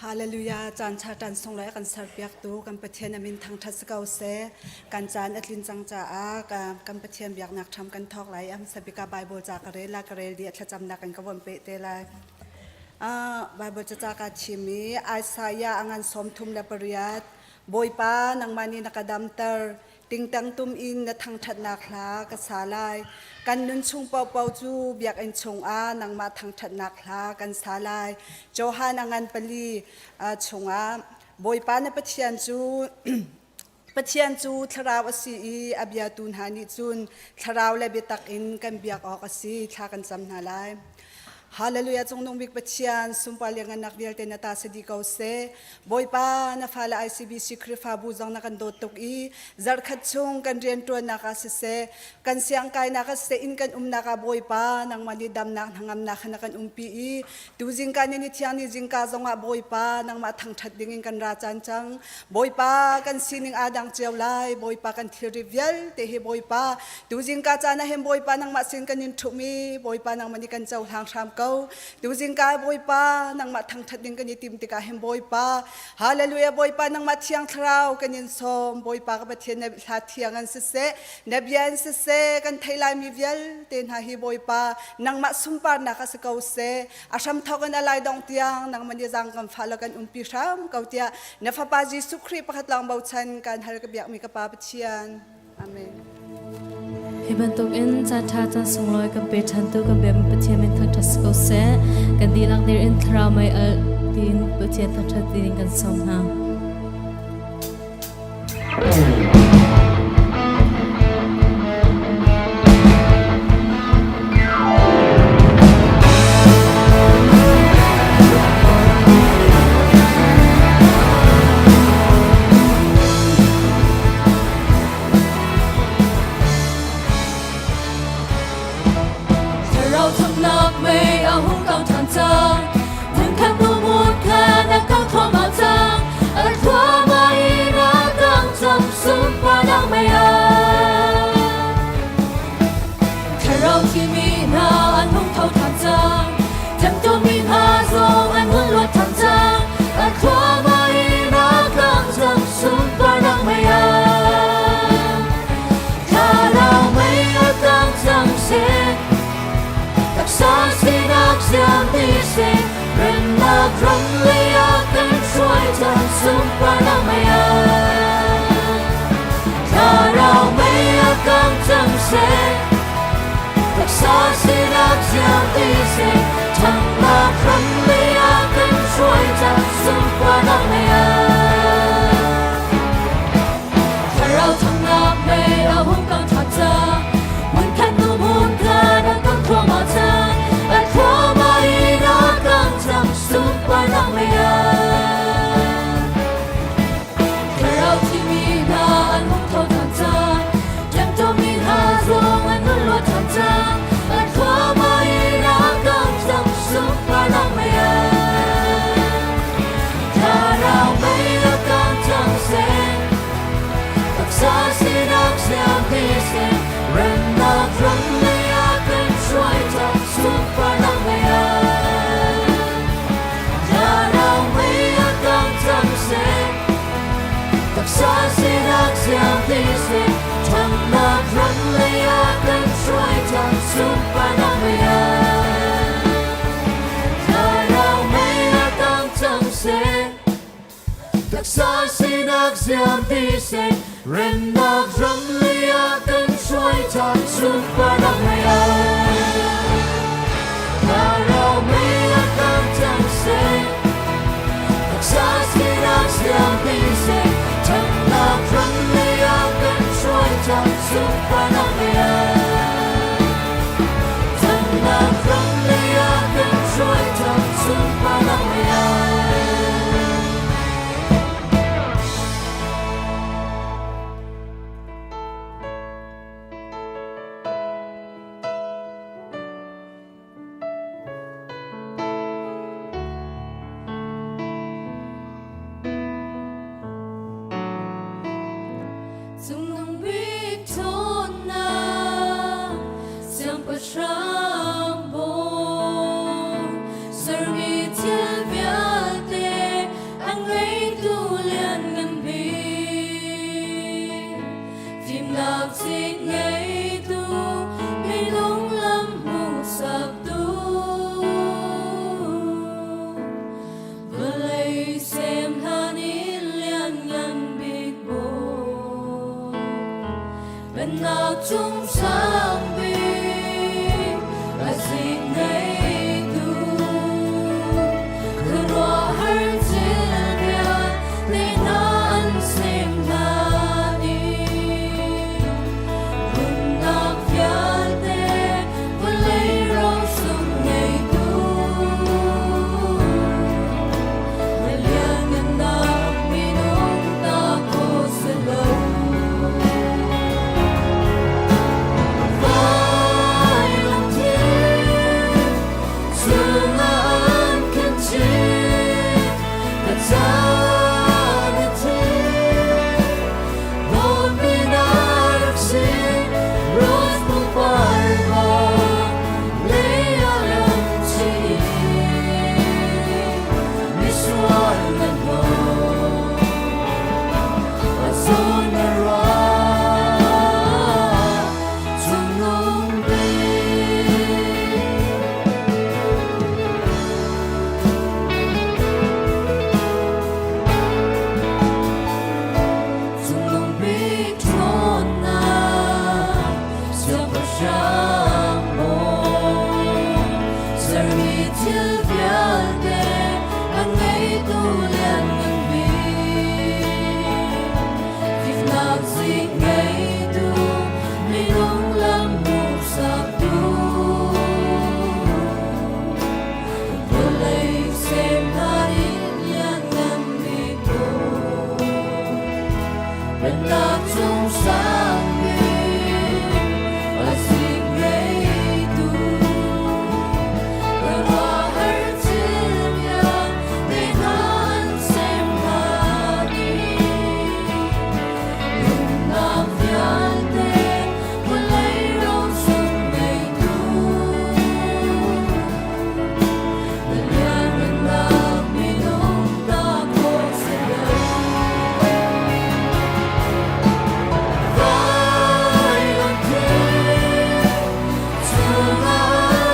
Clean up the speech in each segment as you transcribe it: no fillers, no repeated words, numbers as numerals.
Hallelujah caan cha tan sung lai kan serpiaktu kan Pathian amin thangthat si ko seh kan caan a tlin cang caah kan Pathian biaknak tham kan thawk lai am sabika Bible ca ka rel la ka rel di a thlacamnak in ka von pe te lai Bible ca ca ka chim i Isaiah a ngan 38 Bawipa nangmah nih na ka damter Tingtang tum in na thangṭhatnak hla ka sa lai. Kan nun chung paohpaoh cu biakinn chungah nangmah thangṭhatnak hla kan sa lai. Johan a ngan pali chungah Bawipa na Pathian cu Pathian cu thlarau a si i a biatu hna nih cun thlarau le biatak in kan biak awk a si. Thla kan cam hna lai. Hallelujah Cungnung bik Pathian sunpar liangannak vialte na ta si dih ko seh. Bawipa na fale ICBC Khrihfabu zong na kan dawt tuk i zarhkhat chung kan rianṭuannak ah siseh kan siangkainak ah siseh inn kan umnak ah Bawipa nangmah nih damnak hnangamnak kha na kan umpi i tu zingka ni ni thiang ni zingka zongah Bawipa nangmah thangṭhat dingin kan ra caan cang. Bawipa kan sining aa dang cio lai Bawipa kan thilri vialte hi Bawipa Tu zingka caan ah hin Bawipa nangmah sin kan in ṭhumh i Bawipa nangmah nih kan cohlang hram ko. Tu zingka Bawipa nangmah thangṭhat ding kan i tim tikah hin Bawipa Hallelujah Bawipa nangmah thiang thlarau kan in sawm Bawipa ka Pathian na hla thiang an siseh na bia in siseh kan theih laimi vialte hna hi Bawipa nangmah sunparnak a si ko seh a hramthawk in a lai dong tiang nangmah nih zaang kan fah le kan umpi hram ko tiah na fapa Jesuh Khrih pakhat lawng bochan kan hal ka biakmi ka Pa Pathian Amen. Hi bantukin caan ṭha caan sunglawi kan pe ṭhantu kan biakmi Pathian min thangṭhat si ko seh. Kan dihlak dir in thlarau mei alh tiin Pathian thangṭhat ding kan sawm hna. Thlarau thangnak mei a hung kang ṭhan cang. Hmunkhat hnu hmunkhat a kang thluahmah cang. A thluahmah in a kang cang sunparnak mei ah. Thlarau thimi hna an hung tho ṭhan cang. Ṭemṭawmi hna zong an hun luat ṭhan cang. A thluahmah in a kang cang sunparnak mei ah. Thlarau mei a kang cang seh. Taksa sinak siam ti seh. Remnak ram lei ah kan hruai cang sunparnak mei ah. Thlarau mei a kang cang seh. Taksa sinak siam ti seh. Ṭhangnak ram lei ah kan hruai cang sunparnak mei ah. Thlarau ṭhangnak mei a hung kang ṭhan cang. Hmunkhat hnu hmunkhat a kang thluahmah cang. A thluahmah in a kang cang sunparnak mei ah. Thlarau thimi hna an hung tho ṭhan cang. Ṭemṭawmi hna zong an hun luat ṭhan cang. A thluahmah in a kang cang sunparnak mei ah. Thlarau mei a kang cang seh. Taksa sinak siam ti seh. Remnak ram lei ah kan hruai cang sunparnak mei ah. Thlarau mei a kang cang seh. Taksa sinak siam ti seh. Ṭhannak ram lei ah kan hruai cang sunparnak mei ah. Thlarau mei a kang cang seh. Taksa sinak siam ti seh. Remnak ram lei ah kan hruai cang sunparnak mei ah. Thlarau mei a kang cang seh. Taksa sinak siam ti seh. Ṭhatnak ram lei ah kan hruai cang sunparnak mei ah. Ṭhatnak ram lei ah kan hruai cang sunparnak mei ah. Cungnung bik ṭhawnnak. cung sang bik a zik ngeitu khuaruahhar thil vialte hna an sem hlan i Nunnak vialte vawlei rosung ngeitu na lianngannak minung ta ko selaw. Vailam thil cungah an kan chim, ka caan a thim. Cungnung bik ṭhawnnak siangpahrang bawi sermi thil vialte a ngeitu lianngan bik fimnak zik ngeitu minung lam hmuhsaktu vawlei semnak in lianngan bik bawi Pennak cung sang bik a zik ngeitu khuaruahhar thil vialte hna an sem hna i nunnak vialte vawlei rosung ngeitu na lianngannak minung ta khawh si lo. Vailam thil cungah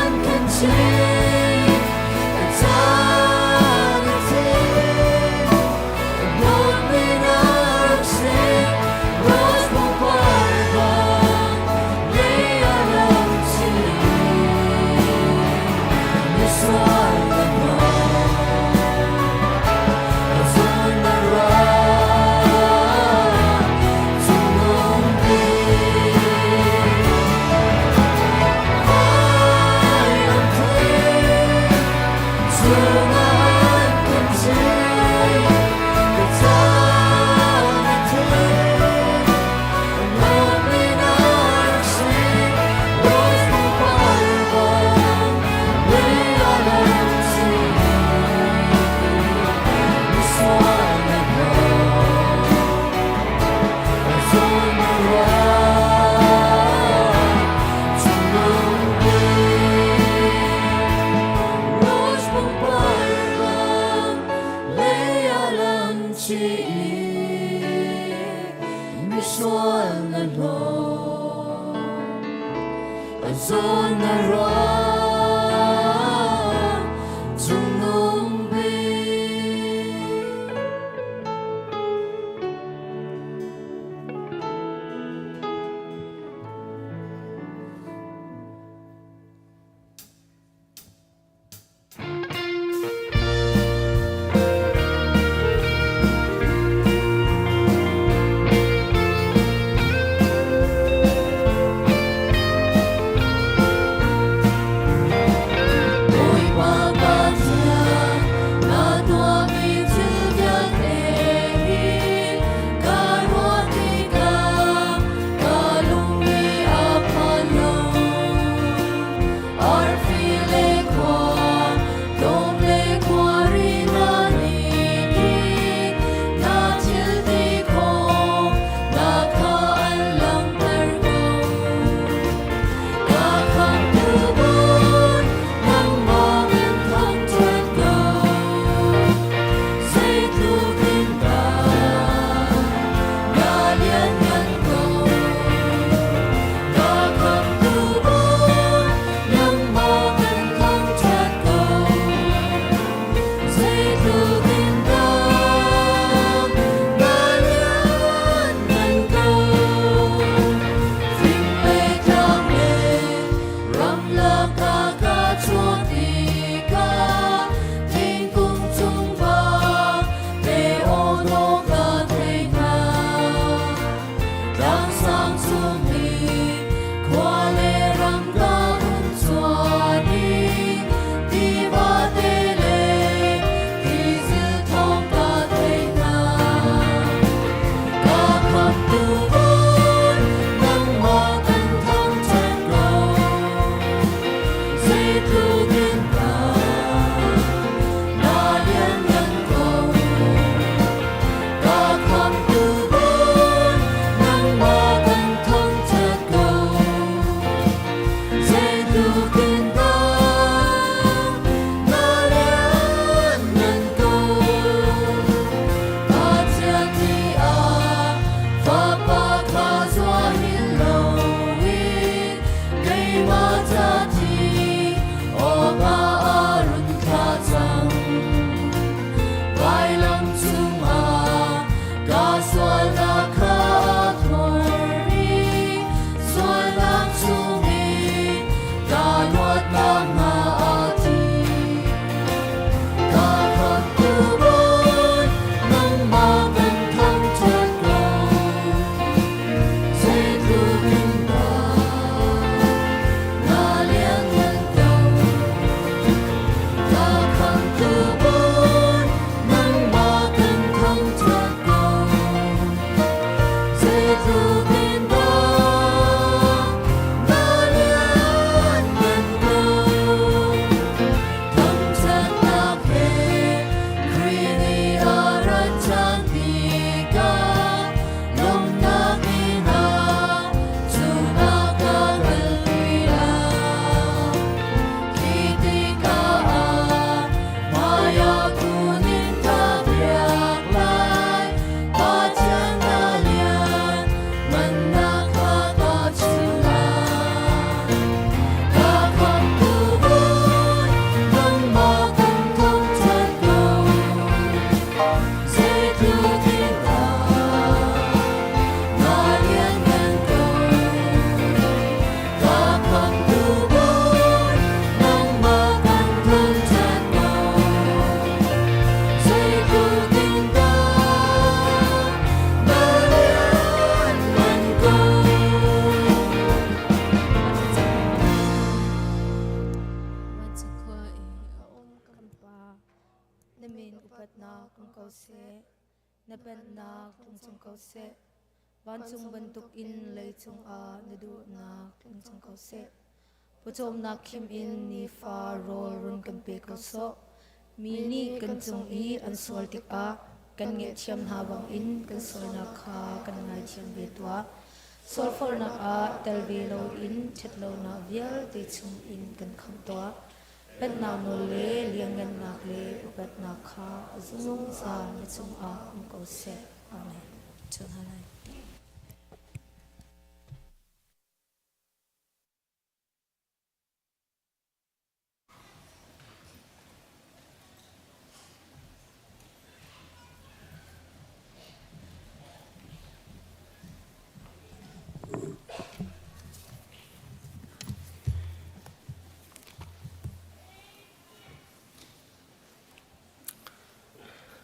an kan chim, ka caan a thim. Dawtmi na rak si, rose pangpar bang lei a rak chim. Misual na a zawn na ruah, cungnung bik. Vailam thil cungah an kan chim, ka caan a thim. Dawtmi na rak si, rose pangpar bang lei a rak chim. Misual na a zawn na ruah, cungnung bik. Rose pangpar bang lei a lam chih misual na hlaw a zawn na ruah, cungnung bik. seh. Na pennak tlung cang ko seh. Vancung bantukin leicung ah na duhnak tlung cang ko seh. Pawcawmnak khim in nifa rawl run kan pe ko sawh. Mi nih kan cung i an sual tikah kan ngaihthiam hna bangin kan sualnak kha kan ngaithiam ve tuah. Sualforhnak ah tel ve loin ṭhatlonak vialte chungin kan khamh tuah. Pennak nawl le lianngannak le upatnak kha a zungzal na cungah um ko seh. Amen.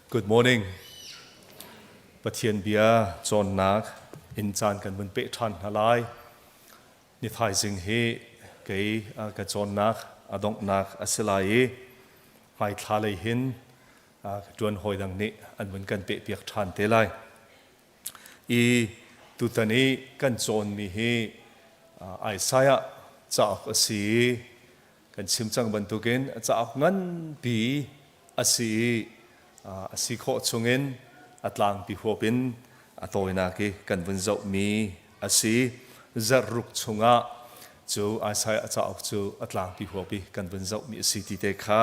Good morning. Pathian bia cawnnak in caan kan vun peh ṭhan hna lai. Ni thaizing hi kei ka cawnnak a donghnak a si lai i hmaithla lei hin ka ṭuan hawi dang nih an vun kan pehpiak ṭhan te lai. I tutan i kan cawnmi hi Isaiah cauk a si i kan chim cang bantukin a cauk nganpi a si i a si khawh chungin a tlangpi huap in a tawinak i kan vun zohmi a si. Zarh ruk chungah cu Isaiah cauk cu a tlangpi huap i kan vun zohmi a si ti te kha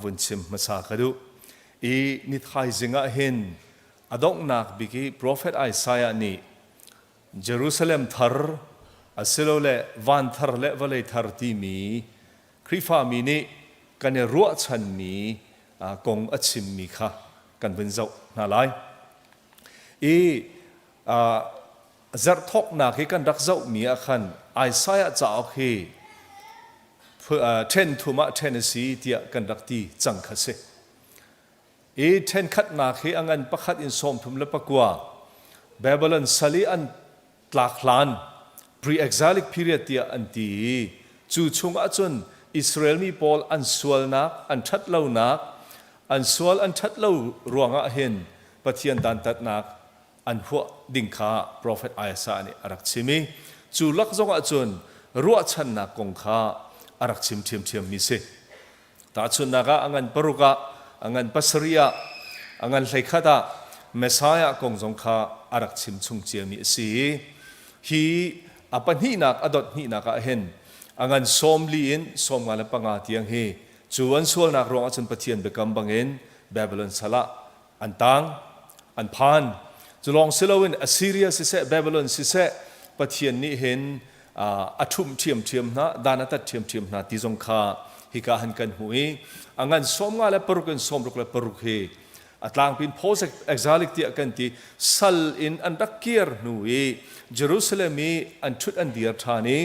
vun chim hmasa ka duh. I ni thaizing ah hin a donghnak bik i profet Isaiah nih Jerusalem thar asilole van thar le vawlei thar timi Khrihfami nih kan i ruahchanmi kong a chimmi kha kan vun zoh hna lai. I zarh thawknak hi kan rak zohmi ah khan Isaiah cauk hi ṭhen thum ah ṭhen a si tiah kan rak ti cang kha si. I ṭhenkhatnak hi a ngan pakhat in 39 Babylon sal i an tlak hlan pre-exilic period tiah an ti i cu chungah cun Israel mi pawl an sualnak an ṭhatlonak an sual an ṭhatlo ruangah hin Pathian dantatnak an huah ding kha profet Isaiah nih a rak chim i cu lak zongah cun ruahchannak kong kha a rak chim ṭhiamṭhiam mi si. Tahchunhnak ah a ngan paruk ah, a ngan pasarih ah, a ngan 11 ah Messiah kong zong kha a rak chim chung ciami a si i hi a pahnihnak a dot hnihnak ah hin a ngan 40 in 55 tiang hi cu an sualnak ruangah cun Pathian biakam bangin Babylon sal ah an tang an phan. Cu lawng si loin Assyria siseh Babylon siseh Pathian nih hin a ṭhumh ṭhiamṭhiam hna dan a tat ṭhiamṭhiam hna ti zong kha hika han kan hmuh i a ngan 56 in 66 hi a tlangpin post exilic tiah kan ti sal in an rak kir hnu i Jerusalem i an ṭhut an dir ṭhan i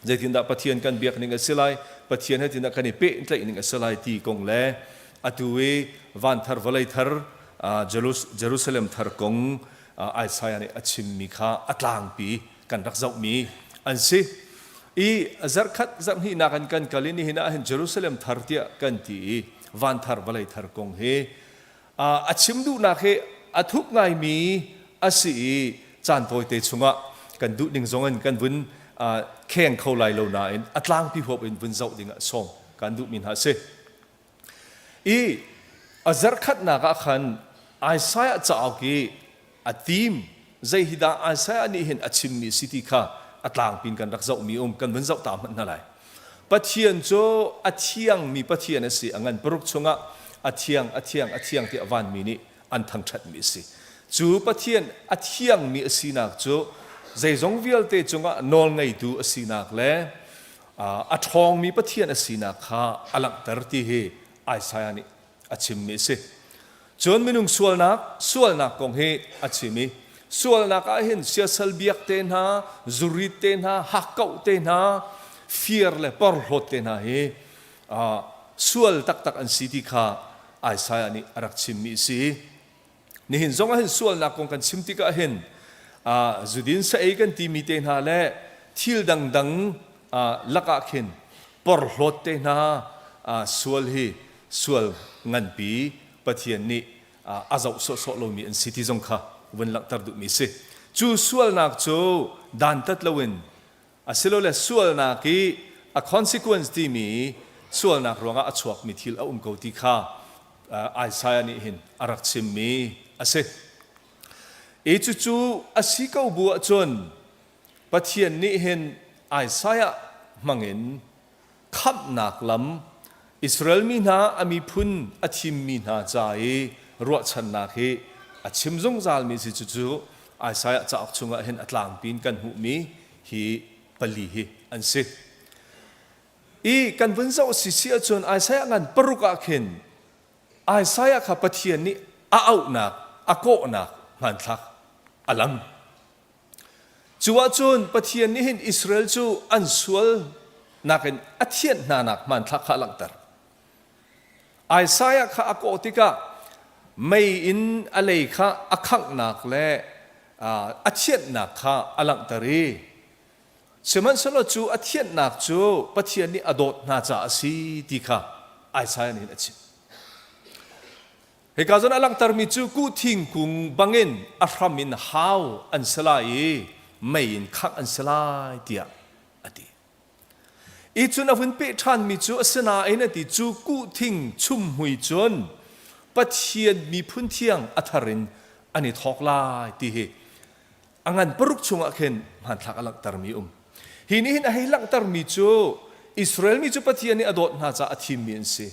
zeitindah Pathian kan biak ning a si lai Pathian he tindah kan i pehtlaih ning a si lai ti kong le atu i van thar vawlei thar Jerusalem thar kong Isaiah nih a chimmi kha a tlangpi kan rak zohmi an si i zarhkhat zarhhnihnak in kan kal i nihin ah hin Jerusalem thar tiah kan ti i van thar vawlei thar kong hi a chim duhnak hi a thuk ngaimi a si i caan tawite chungah kan duh ning zong in kan vun kheng kho lai lo nain a tlangpi huap in vun zoh ding ah sawm kan duhmi hna a si. I a zarhkhatnak ah khan Isaiah cauk i a team zei hi dah Isaiah nih hin a chimmi si ti kha a tlangpi in kan rak zohmi um kan vun zoh ta hmanh hna lai. Pathian cu a thiangmi Pathian a si. A ngan paruk chungah a thiang, a thiang, a thiang tiah vanmi nih an thangṭhatmi a si. Cu Pathian a thiangmi a sinak cu zeizong vialte cungah nawlngeitu a sinak le a ṭhawngmi Pathian a sinak kha a langhter ti hi Isaiah nih a chimmi a si. Cun minung sualnak, sualnak kong hi a chim i sualnak ah hin siasal biak te hna, zurit te hna, hakkauh te hna, fir le porhlawt te hna hi sual taktak an si ti kha Isaiah nih a rak chimmi a si. Nihin zong ah hin sualnak kong kan chim tikah hin zudin sa ei kan timi te hna le thil dangdang lakah khin porhlawt te hna sual hi sual nganpi Pathian nih a zoh sawhsawh lomi an si ti zong kha vun langhter duhmi si. Cu sualnak cu dantat loin asilole sualnak i a consequence timi sualnak ruangah a chuakmi thil a um ko ti kha Isaiah nih hin a rak chimmi a si. I cucu a si ko bu ahcun Pathian nih hin Isaiah hmangin khamhnak lam Israel mi hna a miphun a thimmi hna ca i ruahchannak hi a chim zungzalmi si cucu Isaiah cauk chungah hin a tlangpi in kan hmuhmi hi pali hi an si. I kan vun zoh si si ahcun Isaiah ngan paruk ah khin Isaiah kha Pathian nih a auhnak, a kawhnak hmanthlak a lang. Cu ahcun Pathian nih hin Israel cu an sual nakin a thianh hnanak hmanthlak kha a langhter. Isaiah kha a kawh tikah mei in a lei kha a khanghnak le a thianhnak kha a langhter i sihmanhsehlaw cu a thianhnak cu Pathian nih a dawt hna caah a si ti kha Isaiah nih hin a chim. Hika zawn a langhtermi cu kuh thingkung bangin a hram in hau an si lai i mei in khangh an si lai tiah a ti. I cun a hun peh ṭhanmi cu asinain a ti cu kuh thing chumhmui cun Pathian miphun thiang a thar in an i thawk lai ti hi a ngan paruk chungah khin hmanthlak a langhtermi um. Hi nih hin a hei langhtermi cu Israel mi cu Pathian nih a dawt hna caah a thimmi an si.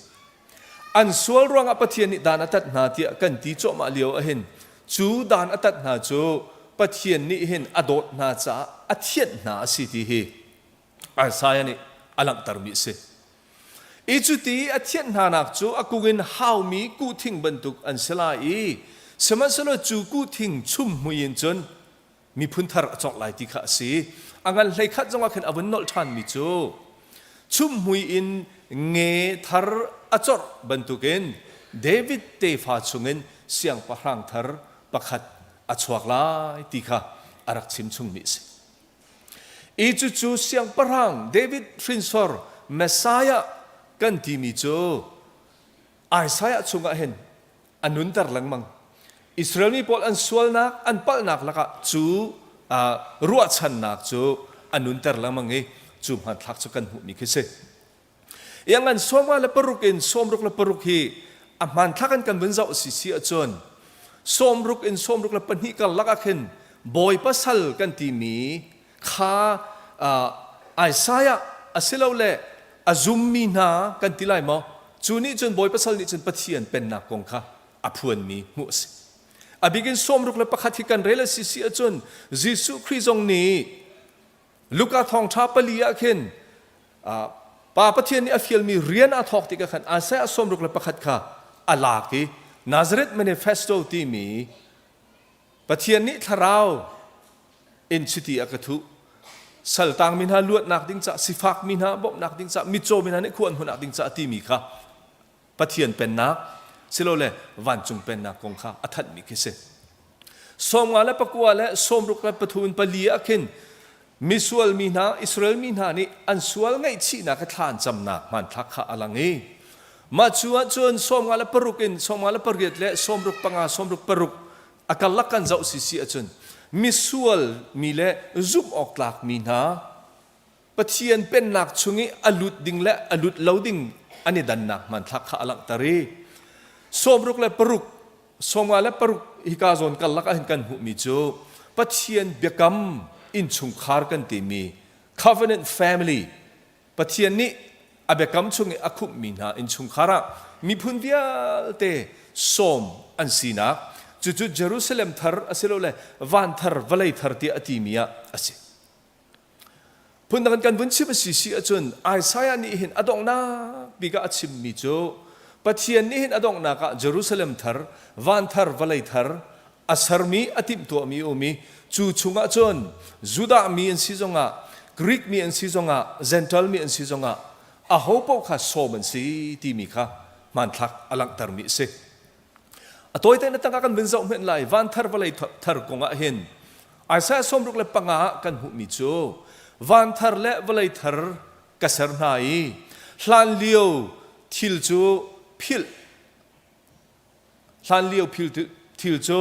An sual ruangah Pathian nih dan a tat hna tiah kan ti cuahmah lio ahhin cu dan a tat hna cu Pathian nih hin a dawt hna caah a thianh hna a si ti hi Isaiah nih a langhtermi a si. I cuti a thianh hnanak cu a kung in haumi kuhthing bantuk an si lai i sihmanhsehlaw cu kuhthing chumhmui in cun miphun thar a cawk lai ti kha a si. A ngan hleikhat zongah khin a vun nolh ṭhanmi cu chumhmui in nge thar a corh bantukin David tefa chungin siangpahrang thar pakhat a chuak lai ti kha a rak chim chungmi a si. I cucu siangpahrang David hrinsor Messiah kan timi cu Isaiah chungah hin a nunter lengmang. Israel mi pawl an sualnak, an palhnak lakah cu ruahchannak cu a nunter lengmang i cu hmanthlak cu kan hmuhmi khi si. Iang an sawmnga le paruk in sawmruk le paruk hi a hmanthlak in kan vun zoh si si ahcun sawmruk in sawmruk le pahnih karlak ah khin Bawipa sal kan timi kha Isaiah asilole a zummi hna kan ti lai maw cu nih cun Bawipa sal nih cun Pathian pennak kong kha a phuanmi hmuh a si. A bikin 61 hi kan rel a si si ahcun Jesuh Khrih zong nih Luka thawngṭha pali ah khin Pa Pathian nih a fialmi rian a thawk tikah khan Isaiah 61 kha a lak i Nazareth Manifesto timi Pathian nih thlarau in chiti a ka thuh. Saltangmi hna luatnak ding caah, sifakmi hna bawmhnak ding caah, mitcaw mi hna nih khua an hmuhnak ding caah timi kha Pathian pennak silole vancung pennak kong kha a thanhmi khi si. Sawmnga le pakua le sawmruk le pathum in pali ah khin misual mi hna Israel mi hna nih an sual ngaihchihnak i thla an camnak hmanthlak kha a lang i mah cu ahcun sawmnga le paruk in sawmnga le pariat le sawmruk panga sawmruk paruk a karlak kan zoh si si ahcun misual mi le zumh awk tlak mi hna Pathian pennak chung i a lut ding le a lut lo ding an i dannak hmanthlak kha a langhter i sawmruk le paruk sawmnga le paruk hika zawn karlak ah hin kan hmuhmi cu Pathian biakam innchungkhar kan timi covenant family Pathian nih a biakam chung i a khumhmi hna innchungkhar ah miphun vialte sawm an sinak cucu Jerusalem thar asilole van thar vawlei thar tiah a timi ah a si. Phundang in kan vun chim a si si ahcun Isaiah nih hin a donghnak bik ah a chimmi cu Pathian nih hin a donghnak ah Jerusalem thar, van thar, vawlei thar a sermi a timhtuahmi a um i cu chungah cun Judah mi an si zongah Greek mi an si zongah Gentile mi an si zongah aho paoh kha sawm an si timi kha hmanthlak a langhtermi a si. A tawite na tangah kan vun zoh hmenh lai van thar vawlei thar kong ah hin Isaiah 65 ah kan hmuhmi cu van thar le vawlei thar ka ser hna i hlan lio thil cu philh. Hlan lio thil cu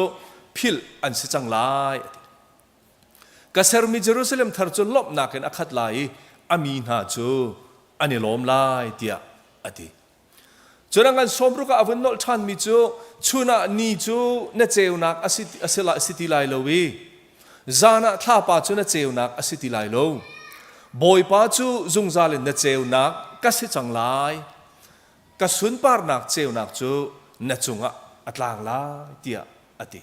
philh an si cang lai a ti. Ka sermi Jerusalem thar cu lawmhnak in a khat lai i a mi hna cu an i lawm lai tiah a ti. Cun a ngan sawmruk ah a vun nolh ṭhanmi cu chun ah ni cu na ceunak a si, a si, si ti lai lo i zan ah thlapa cu na ceunak a si ti lai lo. Bawipa cu zungzal in na ceunak ka si cang lai. Ka sunparnak ceunak cu na cungah a tlang lai tiah a ti.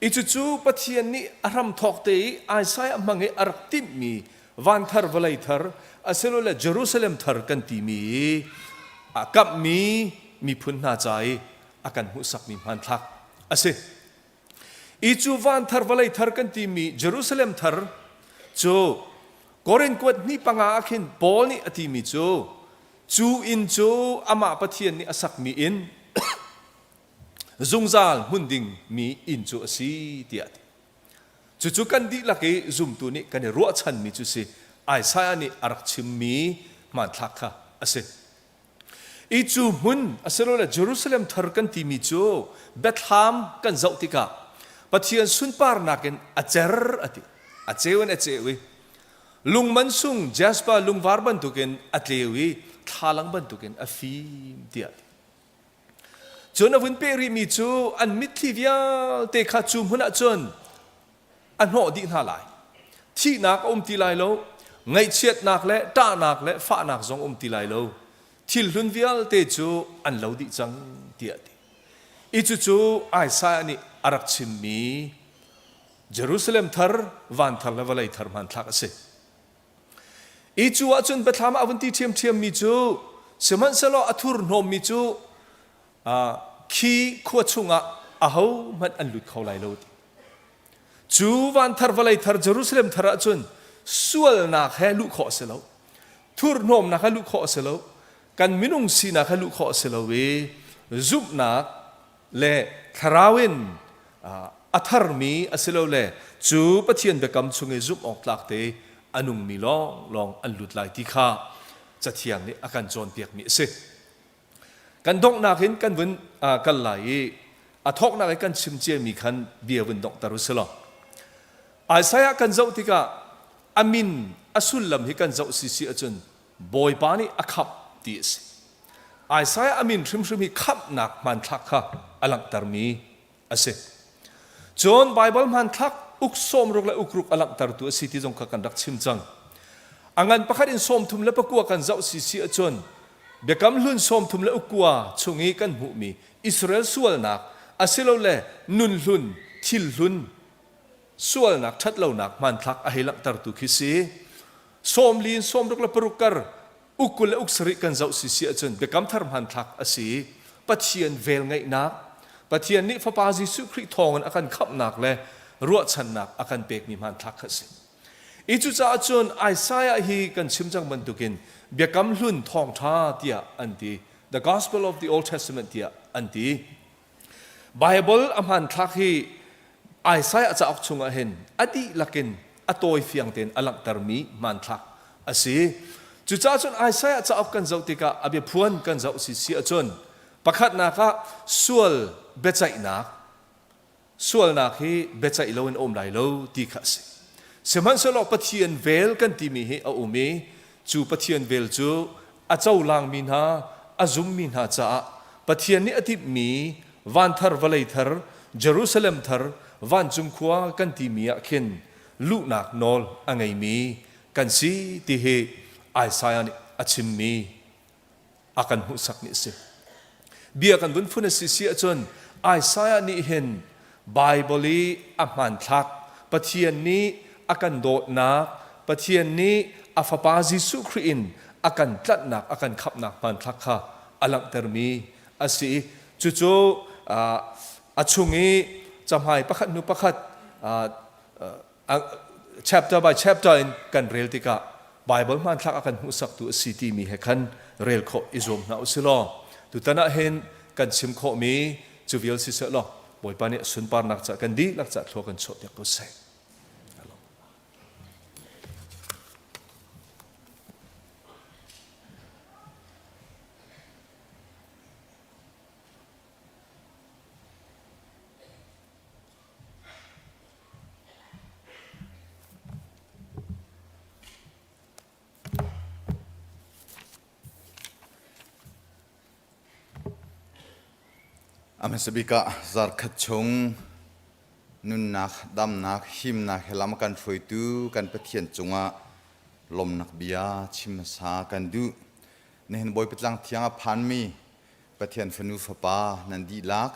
I cucu Pathian nih a hramthawk te i Isaiah hmang i a rak timhmi van thar vawlei thar asilole Jerusalem thar kan timi i a kamhmi miphun hna ca i a kan hmuhsakmi hmanthlak a si. I cu van thar vawlei thar kan timi Jerusalem thar cu Korin kuat hnih panga ah khin Paul nih a timi cu cu inn cu amah Pathian nih a sakmi inn zungzal hmun ding mi inn cu a si tiah a ti. Cucu kan dihlak i zumtu nih kan i ruahchanmi cu si Isaiah nih a rak chimmi hmanthlak kha a si. I cu hmun asilole Jerusalem thar kan timi cu Bethlam kan zoh tikah Pathian sunparnak in a cer a ti. A ceu in a ceu i lung mansung jasper lungvar bantukin a tleu i thlalang bantukin a fim tiah a ti. Cun a vun peh rihmi cu an mitthli vialte kha cu hmun ah cun a hnawh dih hna lai. Thihnak a um ti lai lo, ngaihchiatnak le ṭahnak le fahnak zong um ti lai lo. Thil hlun vialte cu an lo dih cang tiah a ti. I cucu Isaiah nih a rak chimmi Jerusalem thar, van thar le vawlei thar hmanthlak a si. I cu ahcun biathlam ah a vun ti ṭhiamṭhiammi cu sihmanhsehlaw a thurhnawmmi cu khi khua chungah ahohmanh an lut kho lai lo ti. Cu van thar vawlei thar Jerusalem thar ahcun sualnak he luh khawh a si lo. Thurhnawmnak he luh khawh a si lo. Kan minung sinak he luh khawh a si lo i zumhnak le thlarau in a tharmi asilole cu Pathian biakam chung i zumh awk tlak te a nungmi lawnglawng an lut lai ti kha Cathiang nih a kan cawnpiakmi a si. Kan donghnak in kan vun kal lai i a thawknak i kan chim ciami khan bia vun donghter u silaw. Isaiah kan zoh tikah a min a sullam hi kan zoh sisi ahcun Bawipa nih a khamh ti a si. Isaiah a min hrimhrim hi khamhnak hmanthlak kha a langhtermi a si. Cun Baibal hmanthlak uk sawmruk le ukruk a langhtertu a si ti zong kha kan rak chim cang. A ngan pakhat in 39 kan zoh si si ahcun Biakam Hlun 33 chung i kan hmuhmi Israel sualnak asilole nun hlun, thil hlun, sualnak ṭhatlonak hmanthlak a hei langhtertu khi si. Sawmli in 66 kar uk 20 le uk sarih kan zoh si si ahcun biakam thar hmanthlak a si. Pathian velngeihnak, Pathian nih Fapa Jesuh Khrih thawngin a kan khamhnak le ruahchannak a kan pekmi hmanthlak kha a si. I cucaah cun Isaiah hi kan chim cang bantukin Biakam Hlun thawngṭha tiah an ti. The Gospel of the Old Testament tiah an ti. Baibal a hmanthlak hi Isaiah cauk chungah hin a dihlak in a tawi fiang tein a langhtermi hmanthlak a si. Cucaah cun Isaiah cauk kan zoh tikah a biaphuan kan zoh si si ahcun pakhatnak ah sual biaceihnak sualnak hi biaceih loin a um lai lo ti kha a si. Sihmanhsehlaw Pathian vel kan timi hi a um i cu Pathian vel cu a cohlangmi hna a zummi hna caah Pathian nih a timhmi van thar vawlei thar Jerusalem thar vancung khua kan timi ah khin luhnak nawl a ngeimi kan si ti hi Isaiah nih a chimmi a kan hmuhsakmi a si. Bia kan vun phun a si si ahcun Isaiah nih hin Baibal i a hmanthlak Pathian nih a kan dawtnak Pathian nih a fapa Jesuh Khrih in a kan tlanhnak a kan khamhnak hmanthlak kha a langhtermi a si i cucu a chung i cahmai pakhat hnu pakhat chapter by chapter in kan rel tikah Bible hmanthlak a kan hmuhsaktu a si timi he khan rel khawh i zuam hna usih law tutan ah hin kan chim khawhmi cu vial si seh law Bawipa nih sunparnak ca kan dihlak ca thlua kan chuah piak ko seh. A hmasa bik ah zarkhat chung nunnak, damnak, himnak he lam a kan hruaitu kan Pathian cungah lawmnak bia chim hmasa kan duh. Nihin Bawipa tlang thiang a phanmi Pathian fanu fapa nan dihlak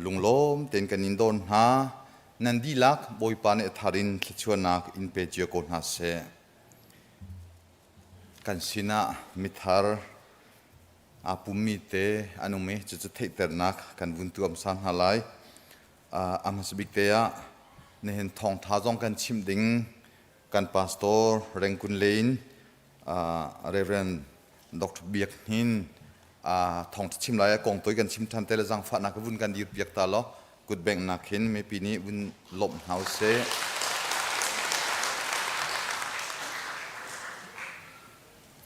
lunglawm tein kan in dawn hna. Nan dihlak Bawipa nih a thar in thluachuahnak in pe cio ko hna seh. Kan sinah mithar aa pummi te an um i cucu theihternak kan vun tuam sa hna lai. A hmasa bik te ah nihin thawngtha zong kan chimh ding kan pastor Rengkun Lein Reverend Dr. Biak Hnin thawngtha chim lai a kong toi kan chim than te le zangfahnak vun kan dir piak ta law kutbengnak hin mipi nih vun lawmh hna usih.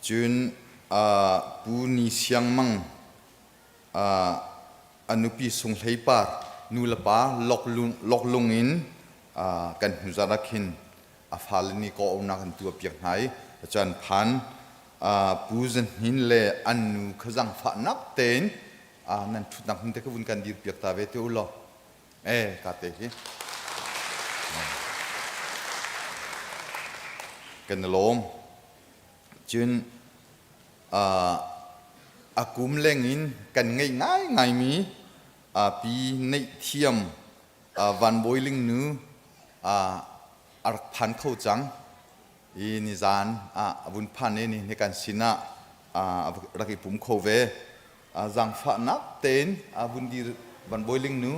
Cun Pu Ni Siang Mang a nupi Sung Hlei Par nu le pa loklung in kan hnu zarh ah khin a fale nih kawhauhnak an tuahpiak hna i cun phan Pu Zan Hnin le an nu kha zaangfahnak tein nan ṭhutnak hmun te kha vun kan dirpiak ta ve te u law Eh, ka te hi. Kan i lawm. Cun a kum leng in kan ngeih ngaingaimi pi neih thiam Van Bawi Ling nu a rak phan kho cang. I nizan ah a vun phan i ni kan sinah a rak i pum kho ve. Zaangfahnak tein a vun dir Van Bawi Ling nu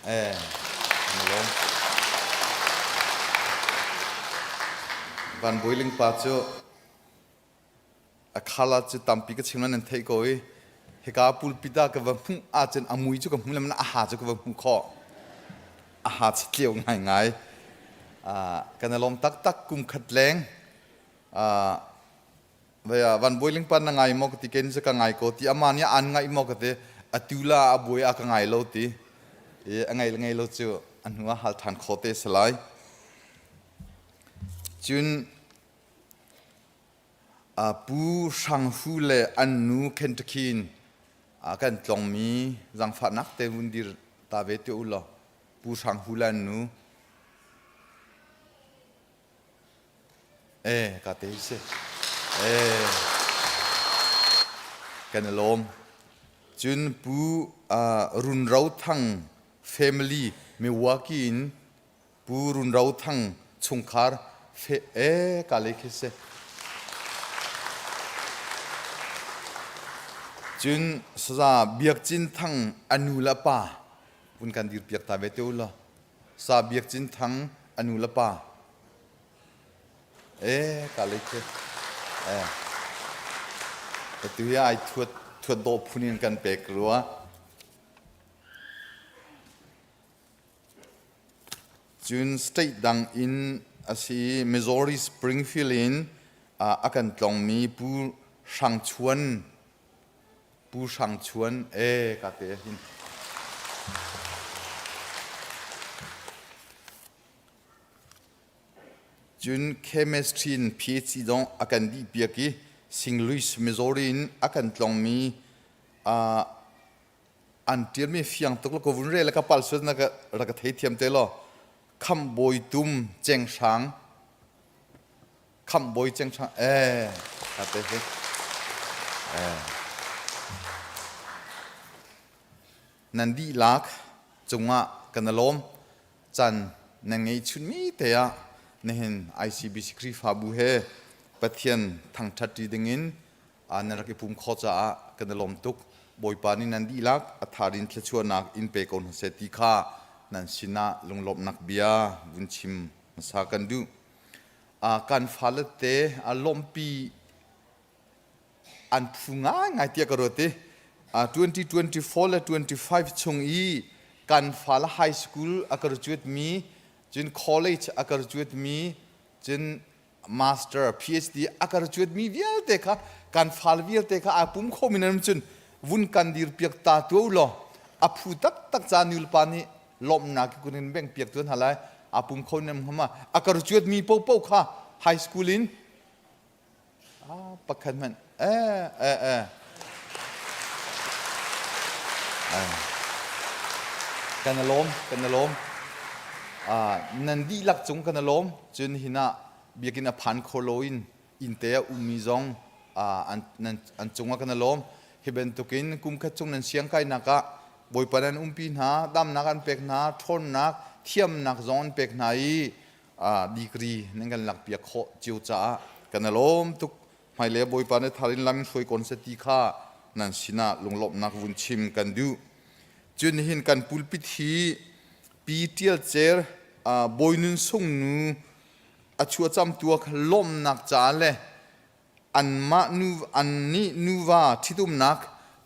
eh na lawm. Van Bawi Ling pa cu a khala cu tampi ka chim nan theih ko i hika pulpit ah ka va hmuh ahcun a mui cu ka hmu le a ha cu ka va hmuh khawh. A ha tleu ngaingai. Kan i lawm taktak kum khat leng. Van Bawi Ling pa na ngai maw ka ti ken ka ngai ko ti ama nih an ngaih maw ka ti atu la a buai a ka ngai lo ti i a ngai le ngai lo cu a hnu ah hal than kho te si lai. Cun Pu Hrang Hu le an nu Kentucky in kan tlongmi zaangfahnak te vun dir ta ve te u law Pu Hrang Hu le an nu Eh, ka te si. Eh, kan i lawm. Cun Pu Run Ro Thang family Milwaukee in Pu Run Ro Thang chungkhar fe eh ka le khi si. Cun Saza Biak Cin Thang a nu le a pa vun kan dir piak ta ve te u law. Sa Biak Cin Thang a nu le pa Eh, ka lei khi. Eh. Atu hi ai thuat thuat dawh phun in kan pek rua. Cun state dang in a si Missouri Springfield in a kan tlongmi Pu Hrang Chuan Pu Hrang Chuan eh ka te hin. Cun chemistry in PhD zong a kan dihpiak i St. Louis, Missouri in a kan tlongmi an ṭialmi fiang tuk lo ka vun rel ka pal sual na ka rak ka theithiam te law Khamh Bawi Tum Ceng Hrang Khamh Bawi Ceng Hrang eh ka te hi eh nan dihlak cungah kan i lawm Can na ngeihchunmi te ah nihin ICBC Khrihfabu he Pathian thangṭhatṭi dingin nan rak i pum khawh caah kan i lawm tuk. Bawipa nih nan dihlak a tharin thluachuahnak in pe ko hna seh ti kha nan sinah lunglawmhnak bia vun chim hmasa kan duh. Kan fale te lawmhpi an phu ngaingai tiah ka ruat i 2024 le 25 chung i kan fale high school a graduate mi cun college a graduate mi cun master PhD a graduate mi vialte kha kan fale vialte kha aa pum khomi nan cun vun kan dir piak ta tu law a phu taktak ca nulepa nih lawmhnak kun in beng piak tu hna lai aa pum kho nem hama a graduate mi popo kha high school in Ah, pakhat hmanh. Eh, eh, eh. Eh. Kan i lawm, kan i lawm. Nan dihlak cung kan i lawm. Cun hin ah biakinn a phan kho loin innte a ummi zong an cungah kan i lawm. Hi bantukin kum khat chung nan siangkainak ah Bawipa nan umpi hna, damnak an pek hna, ṭhawnnak, thiamnak zong an pek hna i degree nan kan lakpiak khawh cio caah kan i lawm tuk. Hmailei Bawipa nih thar in lam in hruai kon seh ti kha nan sinah lunglawmhnak vun chim kan duh. Cun nihin kan pulpit hi Pi Ṭial Cer Bawinun Sung nu a chuahcam tuak lawmhnak ca le anmah nu annih nuva ṭhitumnak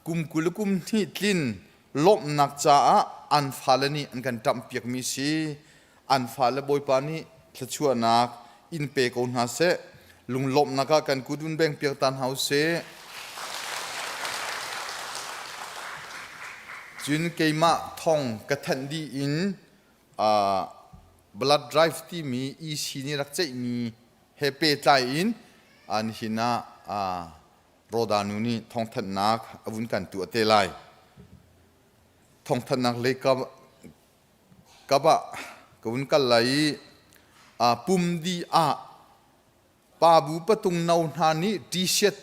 kum 20 le kum hnih tlin lawmhnak caah an fale nih an kan ṭamhpiakmi si. An fale Bawipa nih thluachuahnak in pe ko hna seh. Lunglawmhnak ah kan kut vun beng piak ta hna usih. Cun keimah thong ka thanh dih in uh, blood drive timi EC nih rak ceihmi he pehtlai in nihin ah uh, Roda nu nih thawngthanhnak a vun kan tuah te lai. Thawngthanhnak lei kap kap ah ka vun kal lai i uh, pum di ah pa bu patung no hna nih t-shirt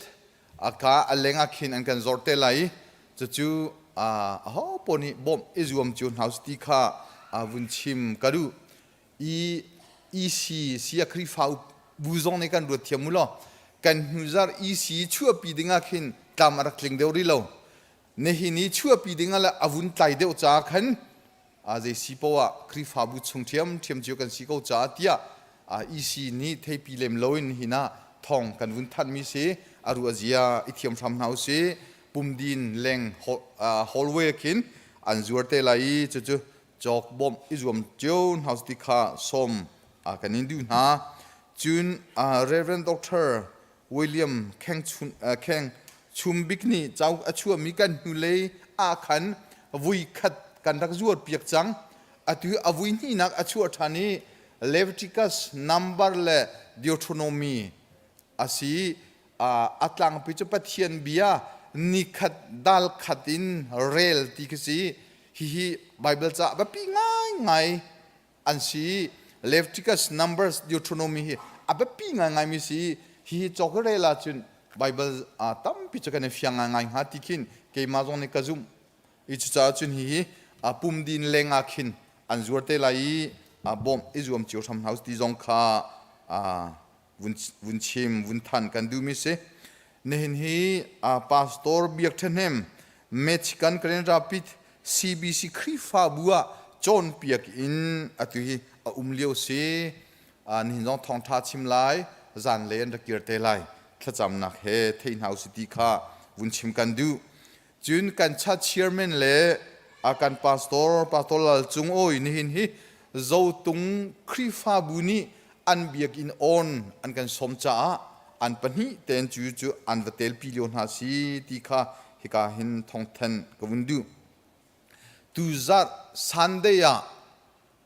a ka a leng ah khin an kan zor te lai i cucu aho paoh nih bawmh i zuam cio hna usih ti kha vun chim ka duh. I EC sia Khrihfa bu zong nih kan ruat thiam mu law kan hnuzar EC chuahpi ding ah khin tlam a rak tling deuh rih lo. Nihin i chuahpi ding ah le a vun tlai deuh caah khan zei si poah ah Khrihfabu chung ṭhiamṭhiam cio kan si ko caah tiah EC nih theipi lem loin hin ah thawng kan vun thanhmi si a ruah zia i thiam hram hna usih. Pumdin leng hallway khin an zuar te lai i cucu cawk bawmh i zuam cio hna usih ti kha sawm kan in duh hna. Cun Reverend Doctor William Kheng Chum Bik nih cauk a chuahmi kan hnulei ah khan vui khat kan rak zuar piak cang. Atu a vui hnihnak a chuah ṭhan i Leviticus, Number le Deuteronomy a si. A tlangpi cu Pathian bia nikhat dal khat in rel ti khi si. Hihi Bible ca biapi ngaingai an si. Leviticus, Numbers, Deuteronomy hi a biapi ngaingaimi si. Hihi cawk rel ahcun Bible tampi cu kan i fiang ngaingai hnga ti khin keimah zong nih ka zumh. I cucaah cun hihi pum din leng ah khin an zuar te lai i bawmh i zuam cio hram hna ti zong kha vun, vun chim, vun than kan duhmi si. Nihin hi Pastor Biak Ṭhahnem Michigan Grand Rapids CBC Khrihfabu ah cawnpiak in atu hi a um lio si. Nihin zong thawngṭha chim lai, zanlei an rak kir te lai. Thlacamnak he thei hna usih ti kha vun chim kan duh. Cun kan church chairman le kan pastor, Pastor Lal Cung Awi nihin hi Zotung Khrihfabu nih an biakinn on an kan sawm caah an pahnih tein cu cu an va telpi lio hna si ti kha hika hin thawngthan ka vun duh. Tuzarh Sunday ah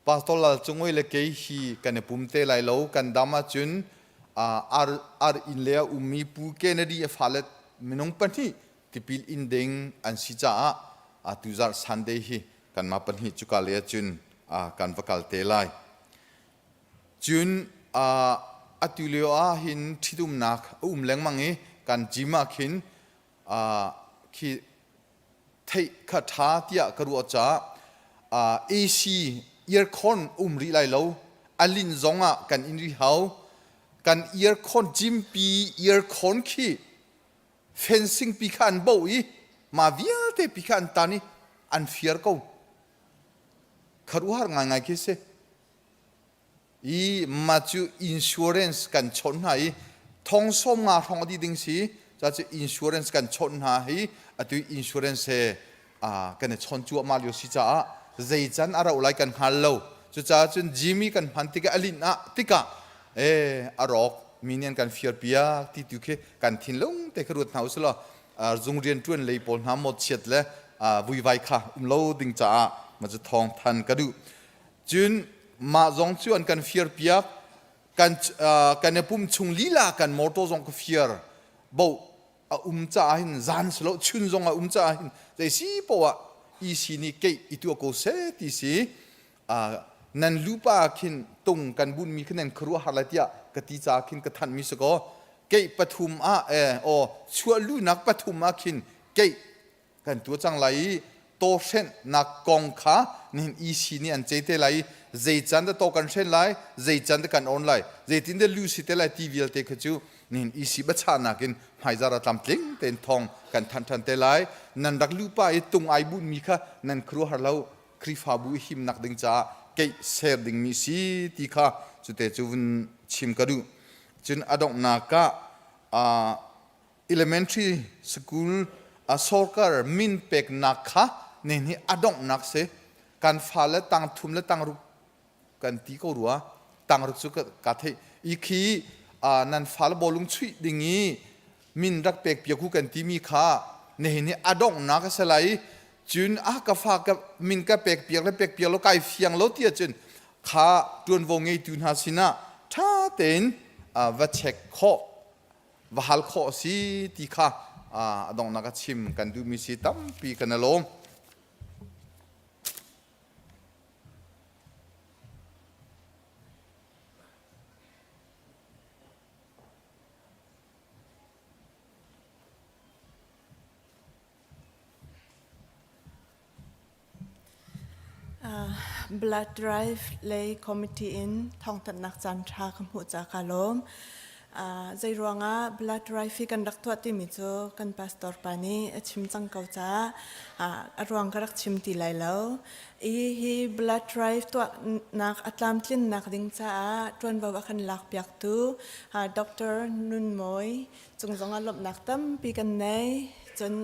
Pastor Lal Cung Awi le kei hi kan i pum te lai lo. Kan dam ahcun ar, ar inn le a ummi Pu Kennedy a fale minung pahnih tipil in ding an si caah tuzarh Sunday hi kanmah pahnih cuka lei ahcun kan va kal te lai. Cun atu lio ah hin ṭhitumnak a um lengmang i kan gym ah khin khi theih kha ṭha tiah ka ruah caah AC aircon um rih lai lo a linh zong ah kan in rih hau kan aircon gym pi aircon khi fencing pi kha an boh i mah vialte pi kha an tan i an fiar ko kharuahar ngaingai khi si i mah cu insurance kan chawnh hna i thong sawm nga hrawng a dih ding si ca cu insurance kan chawnh hna hi atu insurance he kan i chawn cuahmah lio si caah zei can a rauh lai kan hngal lo cucaah cun Jimmy kan hman tikah a linh ah tikah e a rawk mi nih an kan fiar piak ti tu khi kan thinlung te kha ruat hna usih law zung rian ṭuan lei pawl hna mawtchiat le vuivai kha um lo ding caah ma cu thawng than ka duh cun mah zong cu an kan fiar piak kan kan i pum chung lila kan motor zong ka fiar bo a um caah hin zan si lo chun zong a um caah hin zei si poah. EC nih keih i tuah ko seh ti si. Nan lupa khin tung kan bunmi khi nan khuaruah har lai tiah ka ti ca khin ka thanhmi si kaw keih pathum ah aw chuah lunak pathum ah khin keih kan tuah cang lai i tawhrenhnak kong kha nihin EC nih an cei te lai i zei can dah taw kan hren lai, zei can dah kan on lai, zeitin dah lu si te lai ti vialte kha cu nihin EC biachahnak in hmaizar ah tlamtling tein thawng kan thanh ṭhan te lai. Nan rak lupa i tung ai bunhmi kha nan khuaruahhar lo. Khrihfabu i himnak ding caah keih ser dingmi si ti kha cute cu vun chim ka duh. Cun a donghnak ah elementary school soccer min peknak kha nihin hi a donghnak si. Kan fale tang thum le tang ruk kan ti ko rua. Tang ruk cu ka theih. I khi nan fale bawlung chuih ding i min rak pek piak u kan timi kha nihin hi a donghnak a si lai. Cun a ka fa ka min ka pek piak le pek piak lo kai fiang lo ti ahcun kha ṭuanvo ngeitu hna sinah ṭha tein va check khawh va hal khawh a si ti kha a donghnak a chim kan duhmi si tampi kan i lawm. Blood Drive lei committee in thawngthanhnak caan ṭha ka hmuh caah kaa lawm. Zeiruangah Blood Drive hi kan rak tuah timi cu kan pastor pa nih a chim cang ko caah a ruang ka rak chim ti lai lo. I hi Blood Drive tuahnak a tlamtlinnak ding caah ṭuanvo a kan lakpiaktu Dr. Nun Mawi cung zongah lawmhnak tampi kan nei. Cun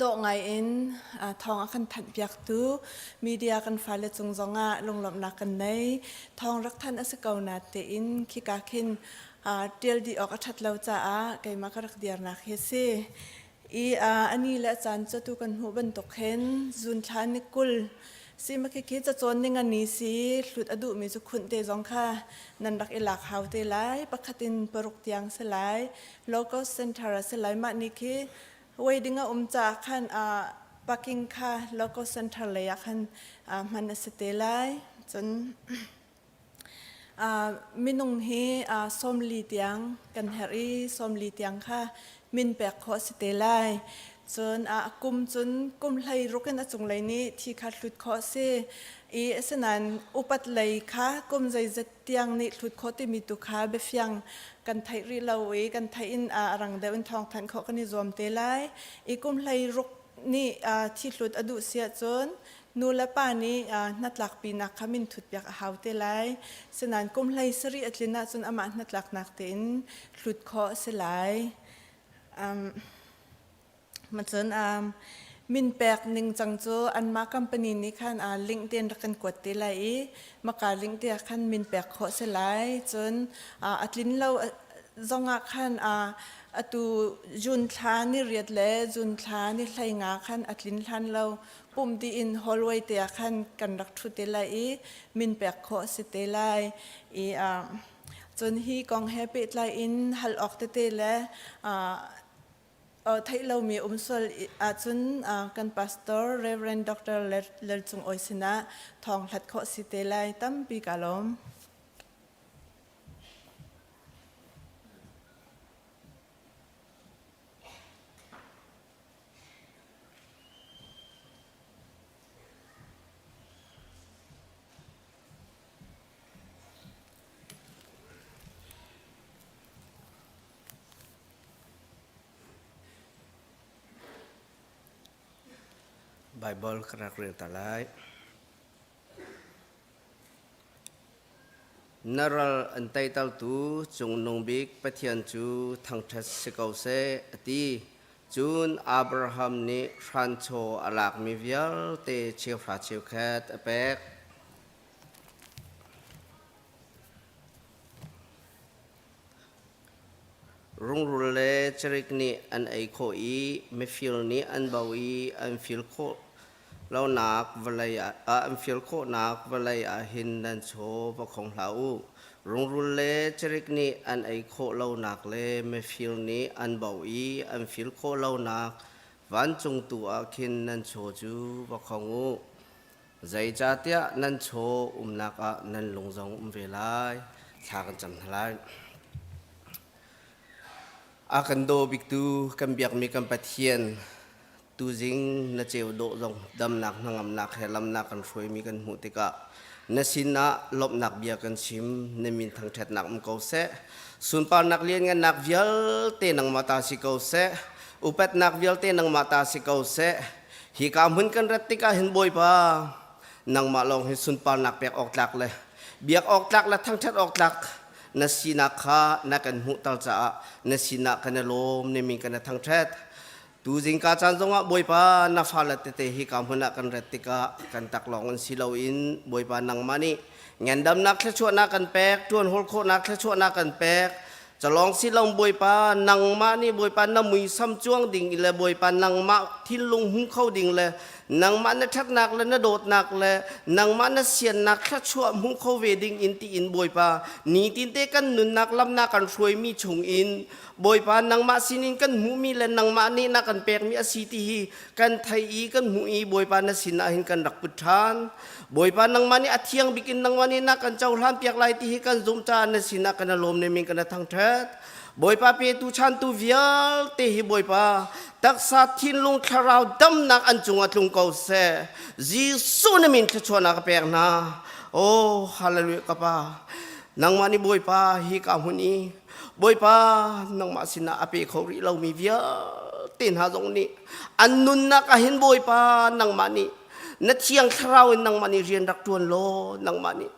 Dawh ngaiin thawng a kan thanhpiaktu media kan fale cung zongah lunglawmhnak kan nei. Thawng rak thanh a si ko na tein khika khin ṭial dih awk a ṭhat lo caah keimah ka rak dirnak hi a si. I ani le a caan cu tu kan hmuh bantuk hin zun thla ni 20 si ma khi khi cacawn ning ani si hlut a duhmi cu khunh te zong kha nan rak i lak hau te lai pakhat in paruk tiang si lai local center a si lai mah ni khi wedding a um caah khan parking kha local center lei ah khan hman a si te lai cun minung hi 40 tiang kan herh i 40 tiang kha min pek khawh a si te lai cun kum cun kum hlei ruk in a cunglei nih thi kha hlut khawh a si i asinain upat lei kha kum zeizat tiang nih hlut khawh timi tu kha biafiang kan theih rih lo i kan theih in a rang deuh in thawng thanh khawh kan i zuam te lai i kum hlei ruk nih thi hlut a duh si ahcun nu le pa nih hnatlakpinak kha min thut piak a hau te lai sinain kum hlei sarih a tlin ahcun amah hnatlaknak tein hlut khawh a si lai. Macun min pek ningcang cu anmah company nih khan link tein rak kan kuat te lai i maka link te ah khan min pek khawh si lai. Cun a tlin lo zongah khan atu June thla ni riat le June thla ni 15 khan a tlin hlan lo pumh dih in hallway te ah khan kan rak ṭhu te lai i min pek khawh a si te lai. I cun hi kong he pehtlai in hal awk tete le Theih lomi um sual ahcun kan pastor Reverend Dr. Lel Cung Awi sinah thawng hlat khawh si te lai. Tampi ka lawm. Baibal ka rak rel ta lai. Na ral an teitertu Cungnung Bik Pathian cu thangṭhat si ko seh, a ti. Cun Abraham nih hranchaw a lakmi vialte cheuhra cheukhat a pek. Rungrul le cirik nih an ei khawh i mifir nih an bo i an fir khawh lonak vawlei ah an fir khawhnak vawlei ah hin nan chaw va khong hlah u. Rungrul le cirik nih an ei khawh lonak le mifir nih an bo i an fir khawh lonak Vancung tu ah khin nan chaw cu va khong u. Zeicahtiah nan chaw umnak ah nan lung zong um ve lai. Thla kan cam hna lai. A kan daw biktu kan biakmi kan Pathian tuzing na ceu dawh zong damnak hnangamnak he lamnak kan hruaimi kan hmuh tikah na sinah lawmhnak bia kan chim na min thangṭhatnak um ko seh sunparnak lianngannak vialte nangmah ta si ko seh upatnak vialte nangmah ta si ko seh hika hmun kan rat tikah hin Bawipa nangmah lawng hi sunparnak pek awk tlak le biak awk tlak le thangṭhat awk tlak na sinak kha na kan hmuhter caah na sinah kan i lawm na min kan i thangṭhat Tuzing ka caan zongah Bawipa na fale tete hi ka hmun ah kan ret tikah kan taklawng in si loin Bawipa nangmah nih ngandamnak thluachuahnak kan pek, ṭuan hawl khawhnak thluachuahnak kan pek. Calawng si lo Bawipa nangmah nih Bawipa na muisam cuang ding le Bawipa nangmah thinlung hmu kho ding le nangmah na ṭhatnak le na dawtnak le nangmah na siannak thluachuah hmu kho ve ding in tiin Bawipa nitinte kan nunnak lamnak kan hruaimi chung in Bawipa nangmah sinin kan hmuhmi le nangmah nih na kan pekmi a si ti hi kan thei i kan hmuh i Bawipa na sinah hin kan rak put ṭhan. Bawipa nangmah nih a thiang bik in nangmah nih na kan cohlan piak lai ti hi kan zumh caah na sinah kan i lawm ne min kan i thangṭhat. Bawipa petu chantu vialte hi Bawipa taksa thinlung thlarau damnak an cungah tlung ko seh. Jesuh na min thluachuahnak ka pek hna. Oh hallelujah ka pa. Nangmah nih Bawipa hi ka hmun i Bawipa nangmah sinah a pe kho rih lomi vialte hna zong nih an nunnak ah hin Bawipa nangmah nih na thiang thlarau in nangmah nih rian rak ṭuan law nangmah nih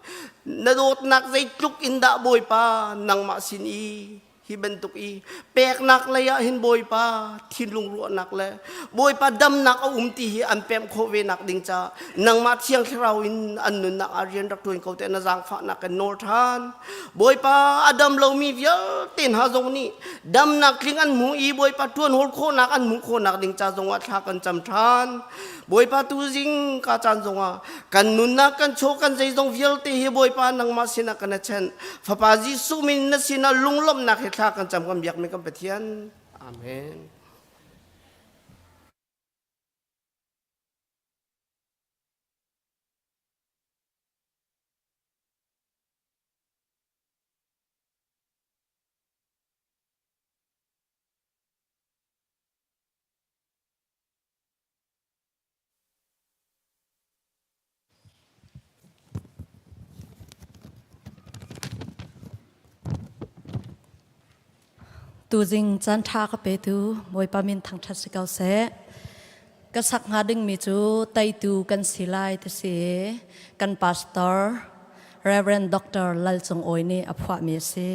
na dawtnak zeitluk in dah Bawipa nangmah sin i hi bantuk i peknak lei ah hin Bawipa thinlung ruahnak le Bawipa damnak a um ti hi an pemh khawh ve nak ding ca nangmah thiang thlarau in an nunnak ah rian rak ṭuan ko te na zaangfahnak kan nawl ṭhan Bawipa a dam lomi vialte hna zong nih damnak tling an hmu i Bawipa ṭuan hawl khawhnak an hmuh khawhnak ding ca zongah thla kan cam ṭhan. Bawipa tuzing ka caan zongah kan nunnak kan chaw kan zeizong vialte hi Bawipa nangmah sinah kan chenh. Fapa Jesuh min na sinah lunglawmhnak he thla kan cam kan biakmi kan Pathian. Amen. Tuzing caan ṭha ka petu Bawipa min thangṭhat si ko seh. Ka sak hnga dingmi cu teitu kan si lai ti si kan pastor Reverend Dr. Lal Cung Awi nih a phuahmi a si.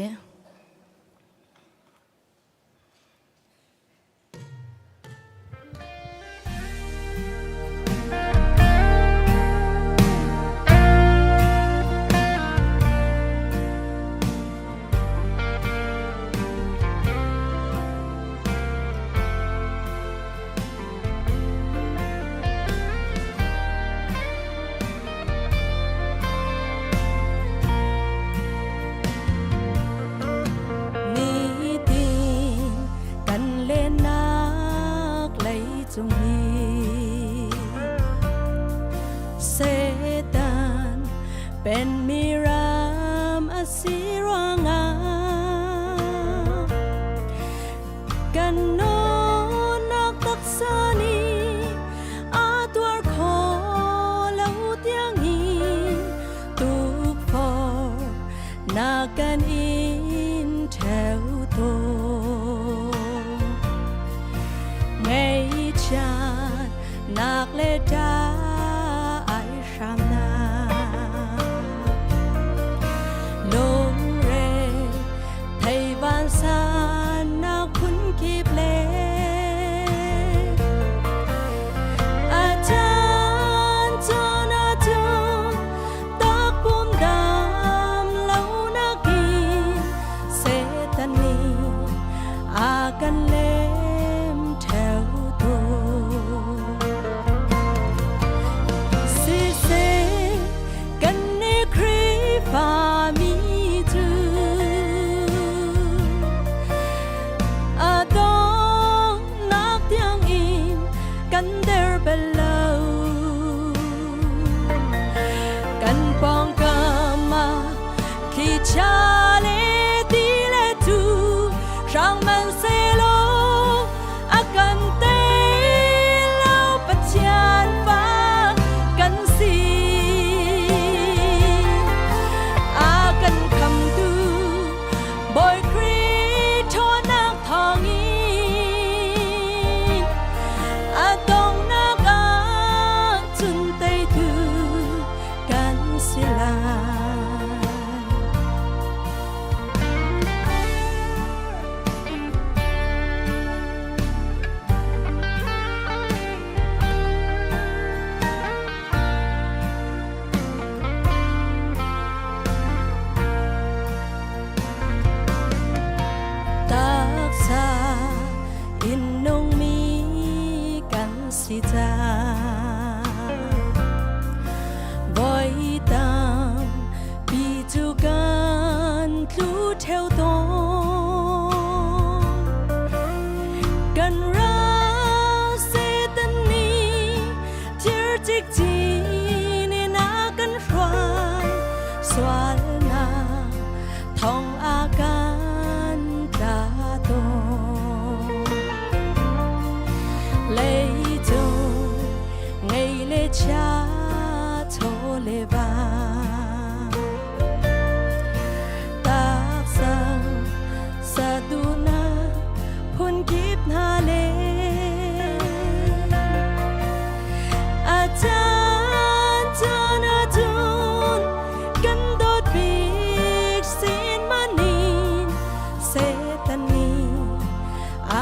Nitin kan lennak leicung hi Satan penmi ram a si ruangah kan nunnak taksa nih a tuar kho lo tiangin tukforh na kan in ṭheo tawn. Ngaihchiat nak le ṭah ai hramnak lungre thei vansannak phun kip le a caan caan ahcun takpum dam lo nakin Satan nih a kan lem ṭheo tawn. Hrang hmanhsehlaw a kan tei lo Pathian fa kan si. A kan khamtu Bawi Khrih ṭhawnnak thawngin a donghnak ah cun teitu kan si lai. Taksa in nungmi kan si cang. Voi tampi cu kan tlu ṭheo tawn. Kan ral Satan nih thir cikcin in a kan hruai sualnak thong a kan tla tawn. Leicung ngei le chia chaw le va taksa saduhnak phunkip hna le a caan caan ahcun kan dawt bik sin manin Satan nih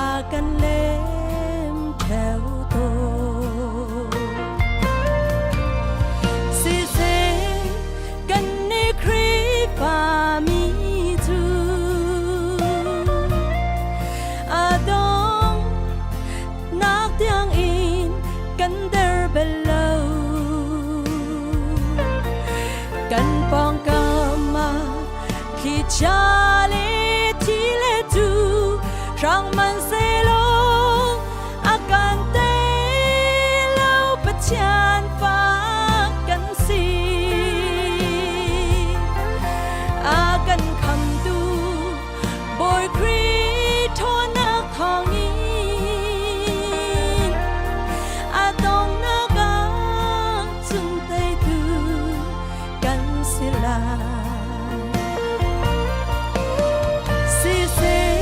a kan lem ṭheo tawn. Siseh kan nih Khrihfami cu a donghnak tiangin kan der bal lo. Kan pawngkam ah thlichia le thi le cu hrang hmanhsehlaw a kan tei lo Pathian fa kan si. A kan khamtu Bawi Khrih ṭhawnnak thawngin a donghnak ah cun teitu kan si lai. Siseh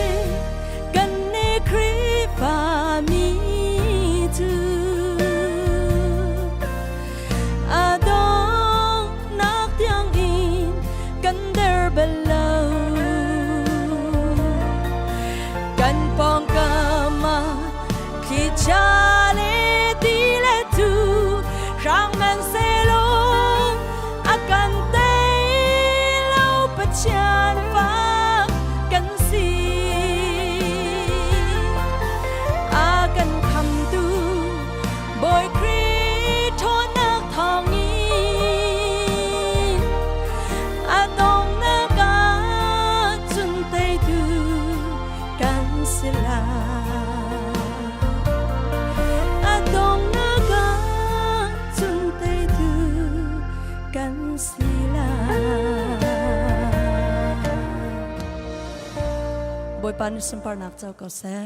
kan nih Khrihfami cu a donghnak tiangin kan der bal lo. Kan pawngkam ah thlichia le ti le tu hrang hmanhsehlaw a kan tei lo Pathian fa kan si. A kan khamtu Bawi Khrih ṭhawnnak thawngin a donghnak ah cun teitu kan si lai. A donghnak ah cun teitu kan si lai. Bawipa nih sunparnak co ko seh.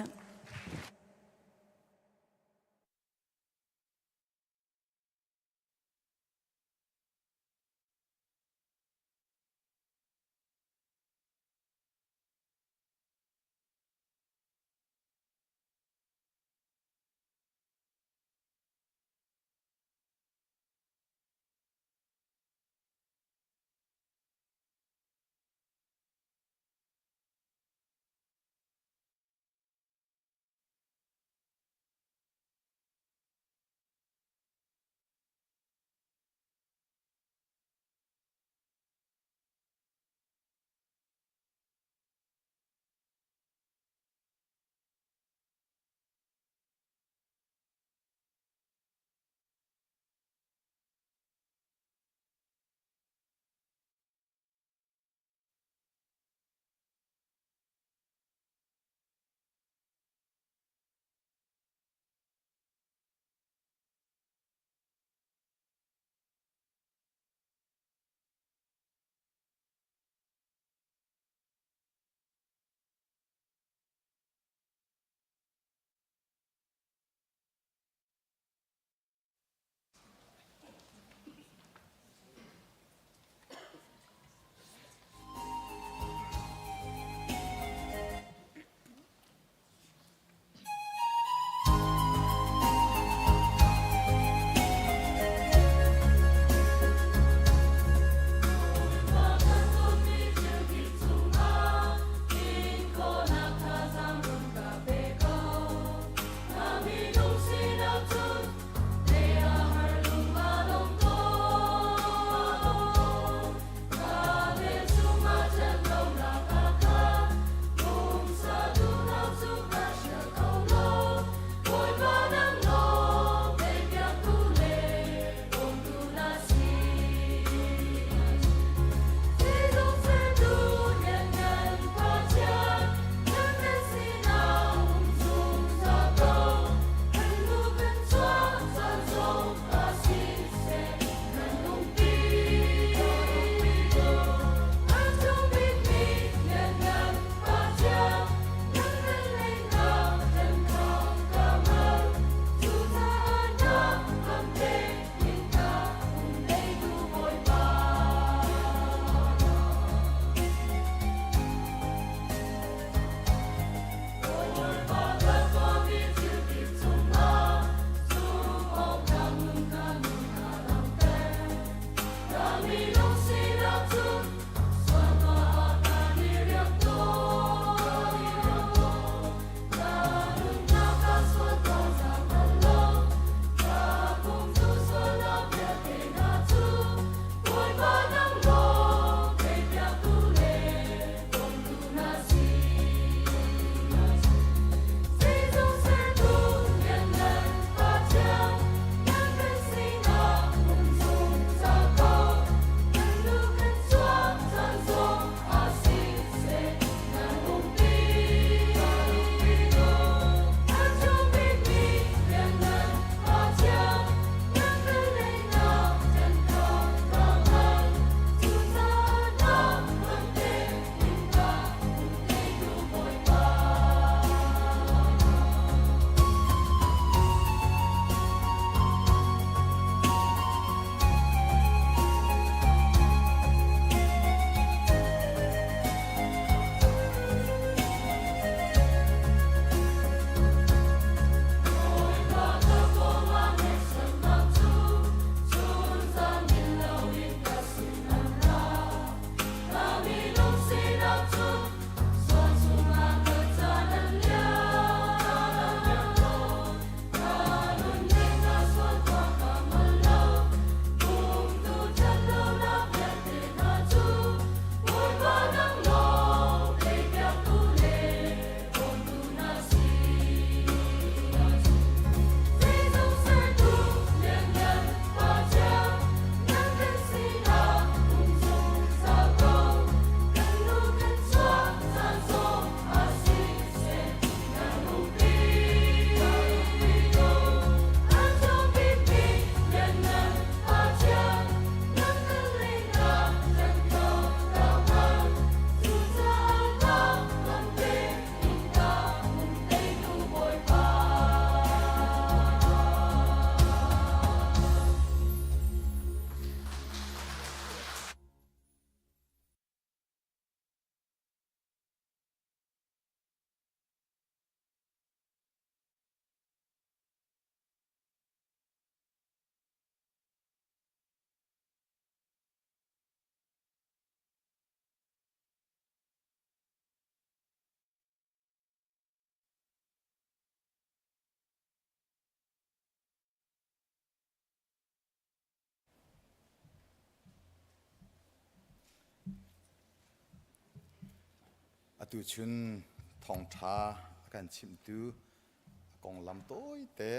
Atu chun thawngṭha a kan chimhtu a konglam tawite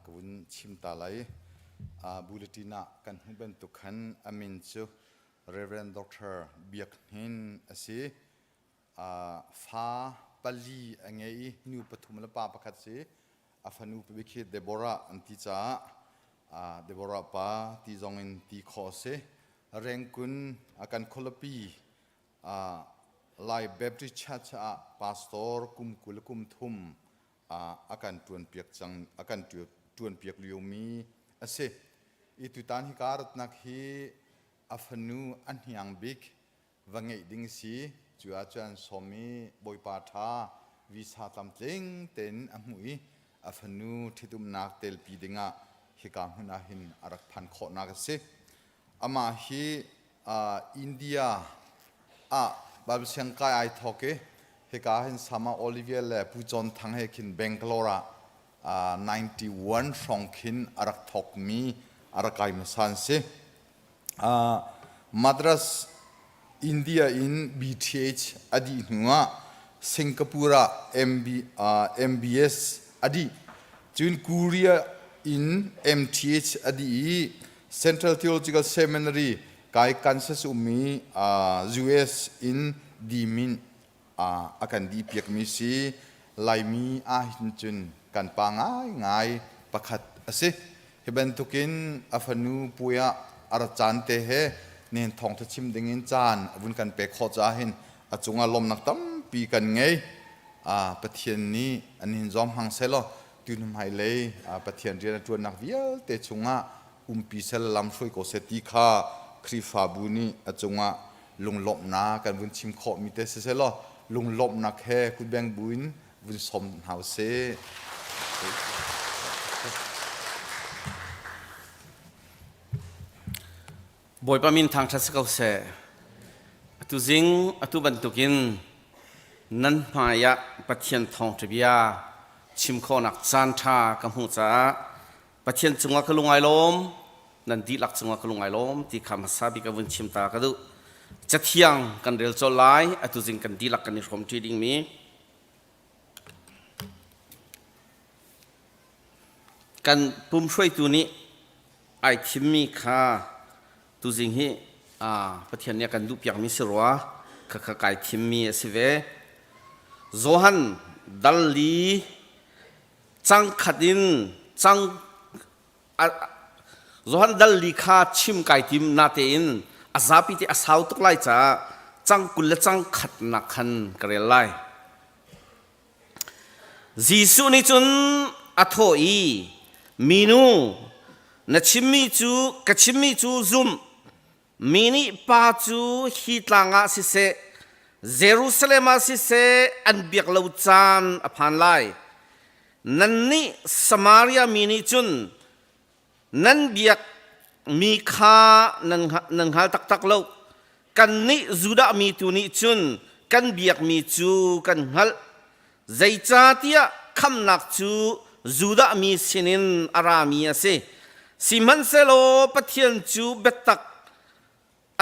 ka vun chim ta lai. Bulletin ah kan hmuh bantuk khan a min cu Reverend Dr. Biak Hnin a si. Fa pali a ngei i nu pathum le pa pakhat si. A fanu pabik hi Deborah an ti caah Deborah pa ti zong in ti khawh a si. Rengkun a kan khualipi Lai Baptist Church ah pastor kum 20 kum thum a kan ṭuanpiak cang a kan ṭuanpiak liomi a si. I tutan hi ka ratnak hi a fanu a hniang bik va ngeih ding si. Cu ahcun sawm i Bawipa ṭha visa tlamtling tein a hmuh i a fanu ṭhitumnak telpi dingah hika hmun ah hin a rak phan khawhnak a si. Amah hi India ah Bible siangkai ai thawk i hika hin Sama Olivier le Pu John Thang he khin Bangalore ah 91 hrawng khin a rak thawkmi a rak kai hmasa an si. Madras India in BTH a dih hnuah Singapore ah MB, MBS a dih. Cun Korea in MTH a dih i Central Theological Seminary kai Kansas ummi US in dimin a kan dihpiakmi si Laimi ahhin cun kan pa ngaingai pakhat a si. Hi bantukin a fanu puai ah a rat caan te he nihin thawngtha chim dingin caan a vun kan pek khawh caah hin a cungah lawmnak tampi kan ngei. Pathian nih an hin zawm hmang sehlaw tu hmailei Pathian rian a ṭuannak vialte chungah umpi sel lam hruai ko seh ti kha Khrihfabu nih a cungah lunglawmhnak kan vun chim khawhmi te siseh law lunglawmhnak he kutbeng buin vun sawm hna usih. Bawipa min thangṭhat si ko seh. Atu zing atu bantukin nan hmai ah Pathian thawngṭha bia chim khawhnak caan ṭha ka hmuh caah Pathian cungah ka lung ai lawm, nan dihlak cungah ka lung ai lawm ti kha hmasa bik a vun chim ta ka duh. Cathiang kan rel colh lai, atu zing kan dihlak kan i hrawmṭi dingmi. Kan pum hruaitu nih ai thimmi kha tuzing hi Pathian nih a kan duhpiakmi si rua, khakha kai thimmi a si ve. Johan dal li cangkhat in cang Johan dal li kha chim kai tim natein a zapi te a sau tuk lai caah cang 20 le cang khatnak khan ka rel lai. Jesuh nih cun a thawh i minu na chimmi cu ka chimmi cu zum Mi nih pa cu hi tlang ah siseh, Jerusalem ah siseh an biak lo caan a phan lai. Nannih Samaria mi nih cun nan biak mi kha nan hngal taktak lo. Kannih Judah mi tu nih cun kan biakmi cu kan hngalh. Zeicahtiah khamhnak cu Judah mi sinin a rami a si. Sihmanhsehlaw Pathian cu biatak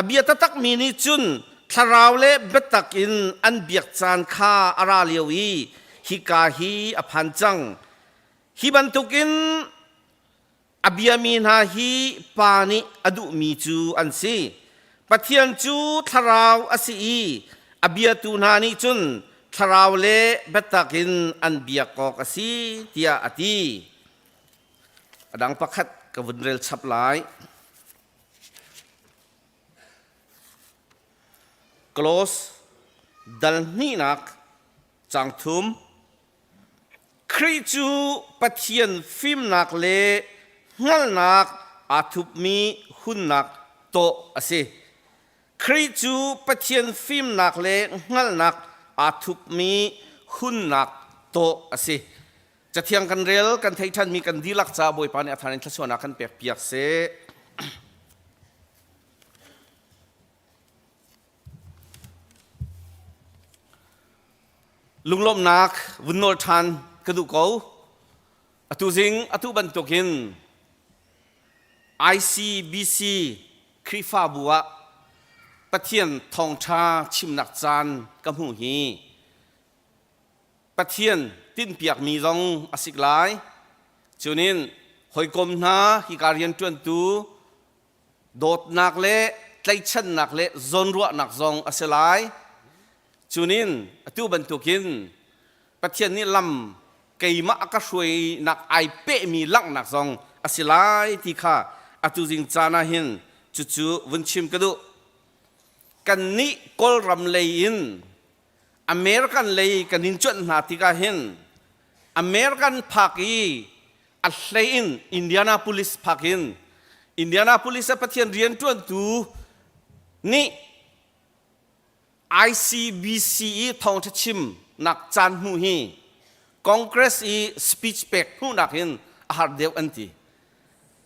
a bia taktakmi nih cun thlarau le biatak in an biak caan kha a ra lio i hika hi a phan cang. Hi bantukin A biami hna hi Pa nih a duhmi cu an si. Pathian cu thlarau a si i a biatu hna nih cun thlarau le biatak in an biak awk a si tiah a ti. A dang pakhat ka vun rel chap lai. Close dal hnihnak cang thum Khrih cu Pathian fimnak le hngalhnak aa thupmi hunnak tawh a si. Khrih cu Pathian fimnak le hngalhnak aa thupmi hunnak tawh a si. Cathiang kan rel, kan theih ṭhanmi kan dihlak caah Bawipa nih a thar in thluachuahnak kan pek piak seh. Lunglawmhnak vun nawl ṭhan ka duh ko. Atu zing atu bantukin ICBC Khrihfabu ah Pathian thawngṭha chimnak caan ka hmuh hi. Pathian tinhpiakmi zong a sik lai. Cunin hawikom hna hika rianṭuantu dawtnak le tlaihchannak le zawnruahnak zong a si lai. Cunin atu bantukin Pathian nih lam keimah a ka hruainak ai pehmi langhnak zong a si lai ti kha atu zing caan ah hin cucu vun chim ka duh. Kannih Kawlram lei in American lei kan in cuanh hna tikah hin American phak i a hlei in Indianapolis phak in Indianapolis a Pathian rianṭuantu nih ICBC i thawngṭha chimnak caan hmuh hi Congress i speech pek hmuhnak in a har deuh an ti.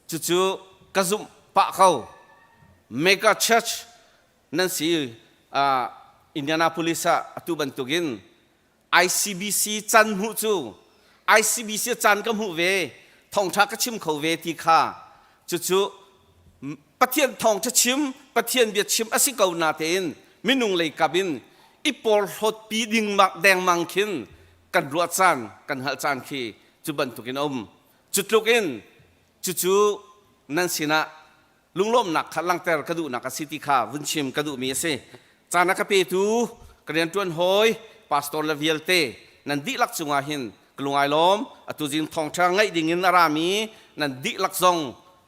Cucu ka zumh pah ko. Mega Church nan si uh, Indianapolis ah atu bantukin ICBC can hmuh cu ICBC caan ka hmuh ve thawngṭha ka chim kho ve ti kha cucu Pathian thawngṭha chim Pathian bia chim a si ko na tein minung lei kap in i porhlawtpi ding dengmang khin kan ruah caan kan hngalh caan khi cu bantukin a um cu tluk in cucu nan sinah lunglawmhnak kha langhter ka duhnak a si ti kha vun chim ka duhmi a si. Caan a ka petu ka rianṭuan hawi pastor le vialte nan dihlak cungah hin ka lung ai lawm. Atu zing thawngṭha ngaih dingin a rami nan dihlak zong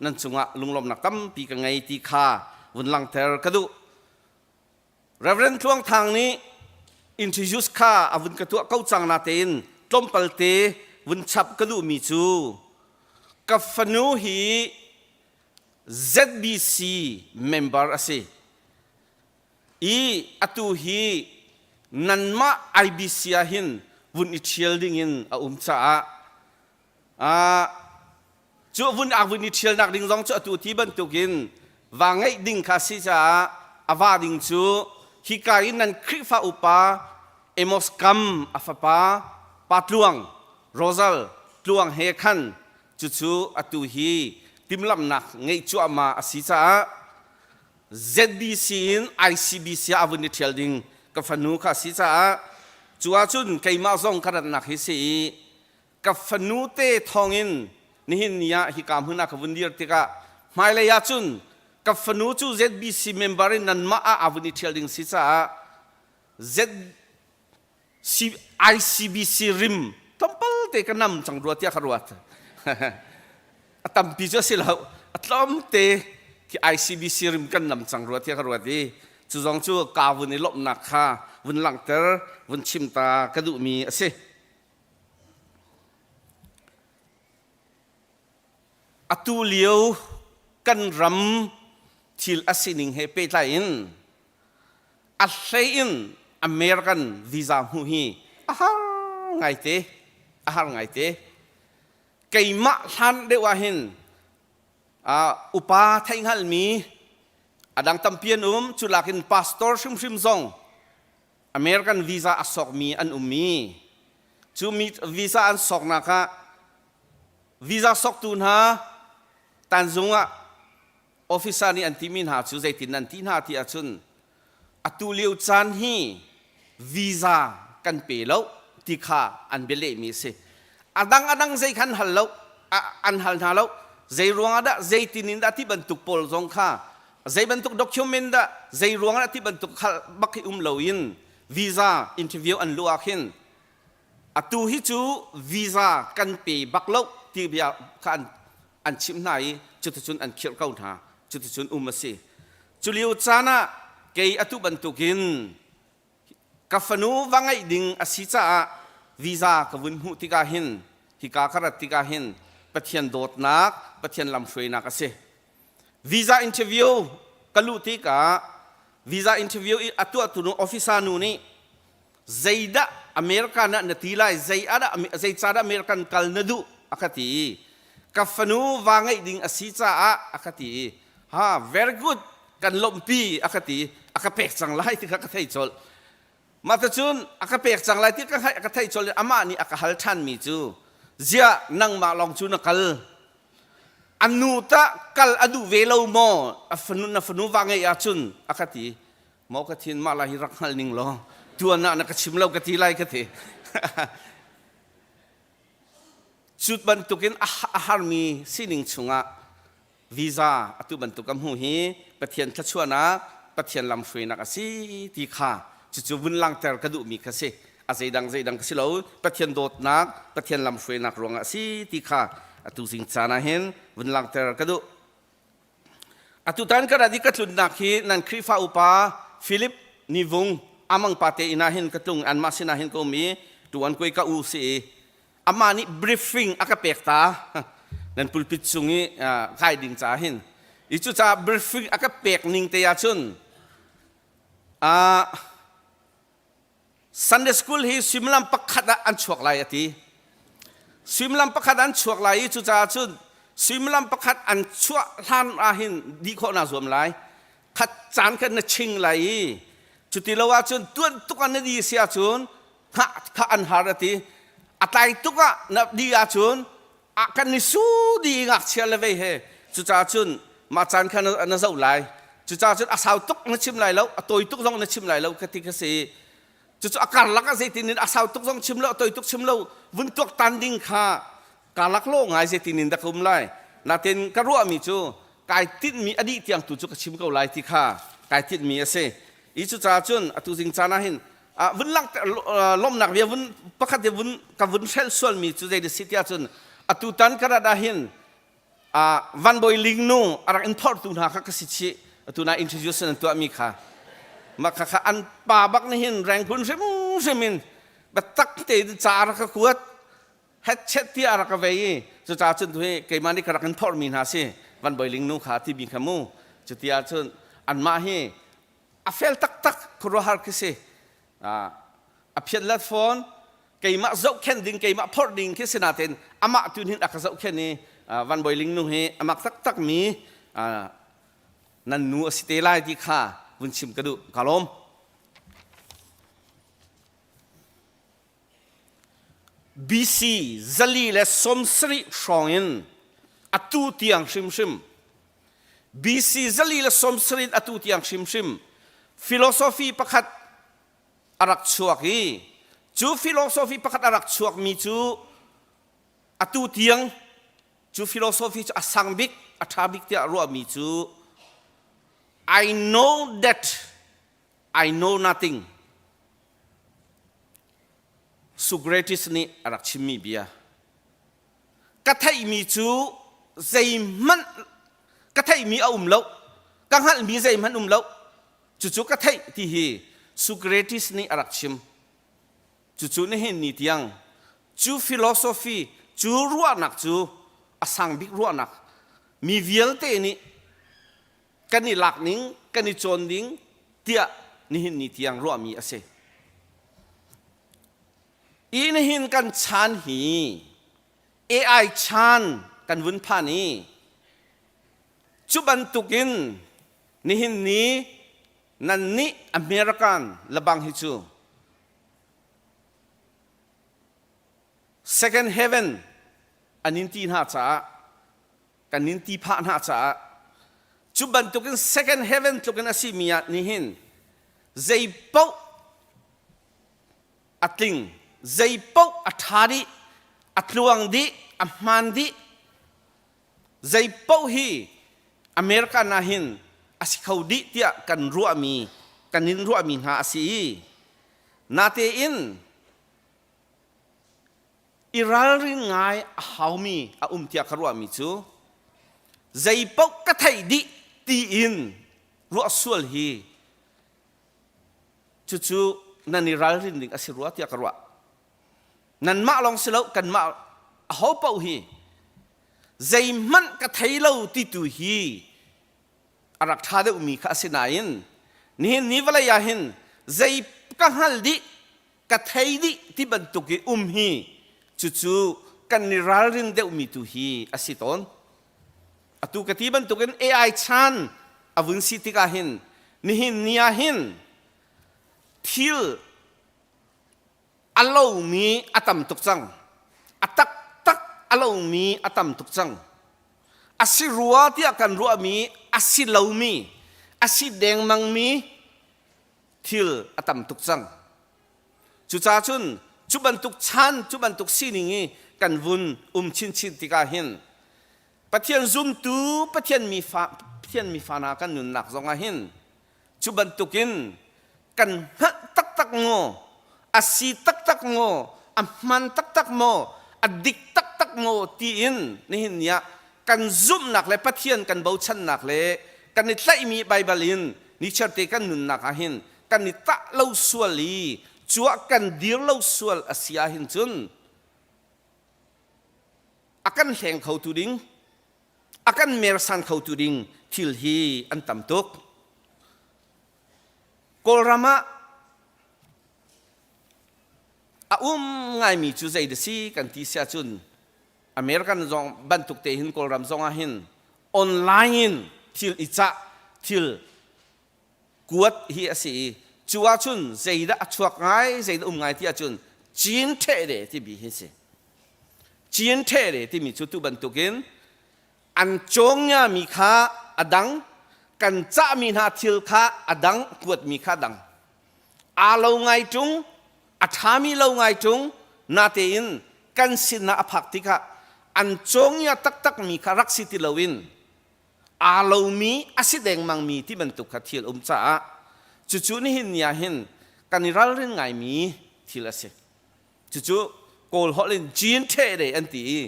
nan cungah lunglawmhnak tampi ka ngei ti kha vun langhter ka duh. Reverend Tluang Thang nih introduce kha a vun ka tuah ko cang natein tlawmpalte vun chap ka duhmi cu ka fanu hi ZBC member a si i atu hi nanmah IBC ah hin vun i ṭhial dingin a um caah Cu vun a vun i ṭhialnak ding zong cu atu ti bantukin va ngeih ding kha si caah a va ding cu hika i nan Khrihfa upa Amos Kam a fapa Pa Tluang Rosal Tluang he khan cucu atu hi timhlamhnak ngeih cuahmah a si caah ZBC in ICBC ah a vun i ṭhial ding ka fanu kha a si caah cu ahcun keimah zong ka ratnak hi si i ka fanu te thawngin nihin ni ah hika hmun ah ka vun dir tikah hmailei ah cun ka fanu cu ZBC member in nanmah ah aa vun i ṭhial ding si caah Z ICBC rim tlawmpal te ka nam cang rua tiah ka ruat. A tampi cu a si lo. A tlawmte khi ICBC rim kan nam cang rua tiah ka ruat i cu zong cu ka vun i lawmhnak kha vun langhter vun chim ta ka duhmi a si. Atu lio kan ram thil a sining he pehtlai in a hlei in American visa hmuh hi a har ngaite a har ngaite keimah hlan deuh ah hin uh, upa theihhngalhmi a dang tampi an um cu lakin pastor hrimhrim zong American visa a sokmi an um i cu visa an soknak ah visa soktu hna tanzung ah officer nih an timi hna cu zeitin an ti hna ti ahcun atu lio caan hi visa kan pe lo ti kha an bialehmi a si. A dang a dang zei khan hal lo an hal hna lo zei ruangah dah zeitin in dah ti bantuk pawl zong kha zei bantuk document dah zei ruangah dah ti bantuk khal bak hi um loin visa interview an luh ah khin atu hi cu visa kan pe bak lo ti bia kha an an chimh hna i cuticun an khirh ko hna cuticun um a si cu lio caan ah kei atu bantukin Ka fanu va ngeih ding a si caah visa ka vun hmuh tikah hin hika ka rat tikah hin Pathian dawtnak, Pathian lamhruainak a si. Visa interview ka luh tikah visa interview i a tuahtu nu officer nu nih zeidah America na na ti lai zei ah dah zeicahdah American kal na duh a ka ti i ka fanu va ngeih ding a si caah a ka ti i ha very good kan lawmhpi a ka ti a ka pek cang lai ti kha ka thei colh mah cun a ka pek cang lai ti ka ka thei colh amah nih a ka hal ṭhanmi cu ziah nangmah lawng cu na kal a nu tah kal a duh ve lo maw a fanu na fanu va ngeih ahcun a ka ti maw ka thin mah lai hi rak hngal ning law tuan ah na ka chim lo ka ti lai ka ti. Cu bantukin a harmi sining chungah visa atu bantuk ka hmu hi Pathian thluachuahnak, Pathian lamhruainak a si ti kha cucu vun langhter ka duhmi kha si. A zeidang zeidang ka si lo, Pathian dawtnak, Pathian lamhruainak ruangah a si ti kha atu zing caan ah hin vun langhter ka duh. Atutan ka rat i ka tlunnak hi nan Khrihfa upa Philip Nivung amang pa te inn ah hin ka tlung anmah sinah hin ka um i tuan kuai ka u si i amah nih briefing a ka pek ta nan pulpit cung i kai ding caah hin i cucaah briefing a ka pek ning te ah cun Sunday school hi suimilam pakhat ah an chuak lai a ti. Suimilam pakhat an chuak lai i cucaah cun suimilam pakhat an chuah hlan ah hin dih khawh naa zuam lai. Khat caan khan na ching lai i cuti lo ahcun tuan tuk ah na di si ahcun hngah kha an har a ti. A tlai tuk ah na di ahcun ah kan ni su di ngakchia le vei he cucaah cun mah caan kha na zoh lai cucaah cun a sau tuk na chim lai lo a tawi tuk zong na chim lai lo ka ti ka si cucu a karlak ah zeitin in a sau tuk zong chim lo a tawi tuk chim lo vun tuak tan ding kha karlak lo ngai zeitin in dah ka um lai natin ka ruahmi cu kai tinhmi a dih tiang tu cu ka chim ko lai ti kha kai tinhmi a si i cucaah cun atu zing caan ah hin vun langhter lawmhnak bia vun pakhat i vun ka vun hrelh sualmi cu zei si tiah cun atu tan ka rat ah hin Van Bawi Ling nu a rak in phorhtu hna kha ka si chih atu na introduce an tuahmi kha mah kha kha an pa bak nih hin Rangoon hrimhrim in biatak tein ca a rak ka kuat hetchet tiah a rak ka vei i cucaah cun hi keimah nih ka rak in phorhmi hna si Van Bawi Ling nu kha timi kha mu cuti ahcun anmah hi a fel taktak khuaruahhar khi si a phiat let fawn keimah zohkhenh ding keimah phorh ding khi si nain amah tu hin a ka zohkhenh i Van Bawi Ling nu hi a mak taktak mi nan nu a si te lai ti kha vun chim ka duh ka lawm BC 470 hrawng in atu tiang hrimhrim BC 470 atu tiang hrimhrim philosophy pakhat a rak chuak i cu philosophy pakhat a rak chuakmi cu atu tiang cu philosophy cu a sang bik a ṭha bik tiah ruahmi cu I know that I know nothing Socrates nih a rak chimmi bia ka theihmi cu zeihmanh ka theihmi a um lo ka hngalhmi zeihmanh um lo cucu ka theih ti hi Socrates nih a rak chim cucu nihin ni tiang cu philosophy cu ruahnak cu a sang bik ruahnak mi vialte nih kan i lak ning kan i cawn ding tiah nihin ni tiang ruahmi a si I nihin kan chan hi AI chan kan vun phan i cu bantukin nihin ni nan nih American lebang hi cu second heaven an in ti hna caah kan in ti phah hna caah cu bantukin second heaven tlukin a simi ah nihin zei paoh a tling zei paoh a ṭha dih a tluang dih a hmaan dih zei paoh hi American ah hin a si kho dih tiah kan ruahmi kan in ruahmi hna a si i natein i ralrin ngai a haumi a um tiah ka ruahmi cu zei paoh ka theih dih tiin ruah sual hi Cucu nan i ralrin ding a si rua tiah ka ruah. Nanmah lawng si lo kanmah aho paoh hi zeihmanh ka thei lo ti tu hi a rak ṭha deuhmi kha a si nain nihin ni vawlei ah hin zei ka hngal dih ka thei dih ti bantuk i um hi cucu kan i ralrin deuhmi tu hi a si tawn. Atu ka ti bantukin AI chan a vun si tikah hin nihin ni ah hin thil a lomi a tam tuk cang. A taktak a lomi a tam tuk cang. A si rua tiah kan ruahmi a si lomi, a si dengmangmi thil a tam tuk cang. Cucaah cun Cu bantuk chan, cu bantuk sining i kan vun um chinchin tikah hin Pathian zumtu, Pathian mi fa, Pathian mi fa hna kan nunnak zongah hin cu bantukin kan hngalh taktak maw, a si taktak maw, a hman taktak maw, a dik taktak maw tiin nihin ni ah kan zumhnak le Pathian kan bochannak le kan i tlaihmi Baibal in nichiarte kan nunnak ah hin kan i tah lo sual i cuah kan dir lo sual a si ahhin cun a kan hleng khotu ding a kan mersan khotu ding thil hi an tam tuk. Kawlram ah a um ngaimi cu zei da si kan ti si ahcun American zong bantuk te hin Kawlram zong ah hin online in thil i cah thil kuat hi a si i cu ahcun zeidah a chuak ngai zeidah um ngai ti ahcun cin ṭheh de timi hi si. Cin ṭheh de timi cu tu bantukin an cawngiami kha a dang kan cahmi hna thil kha a dang kuatmi kha a dang aa lo ngai ṭung a ṭhami lo ngai ṭung natein kan sinah a phak tikah an cawngia taktakmi kha rak si ti loin aa lomi a si dengmangmi ti bantuk kha thil um caah cucu nihin ni ah hin kan i ralrin ngaimi thil a si. Cucu Kawl holh in cin ṭheh re an ti i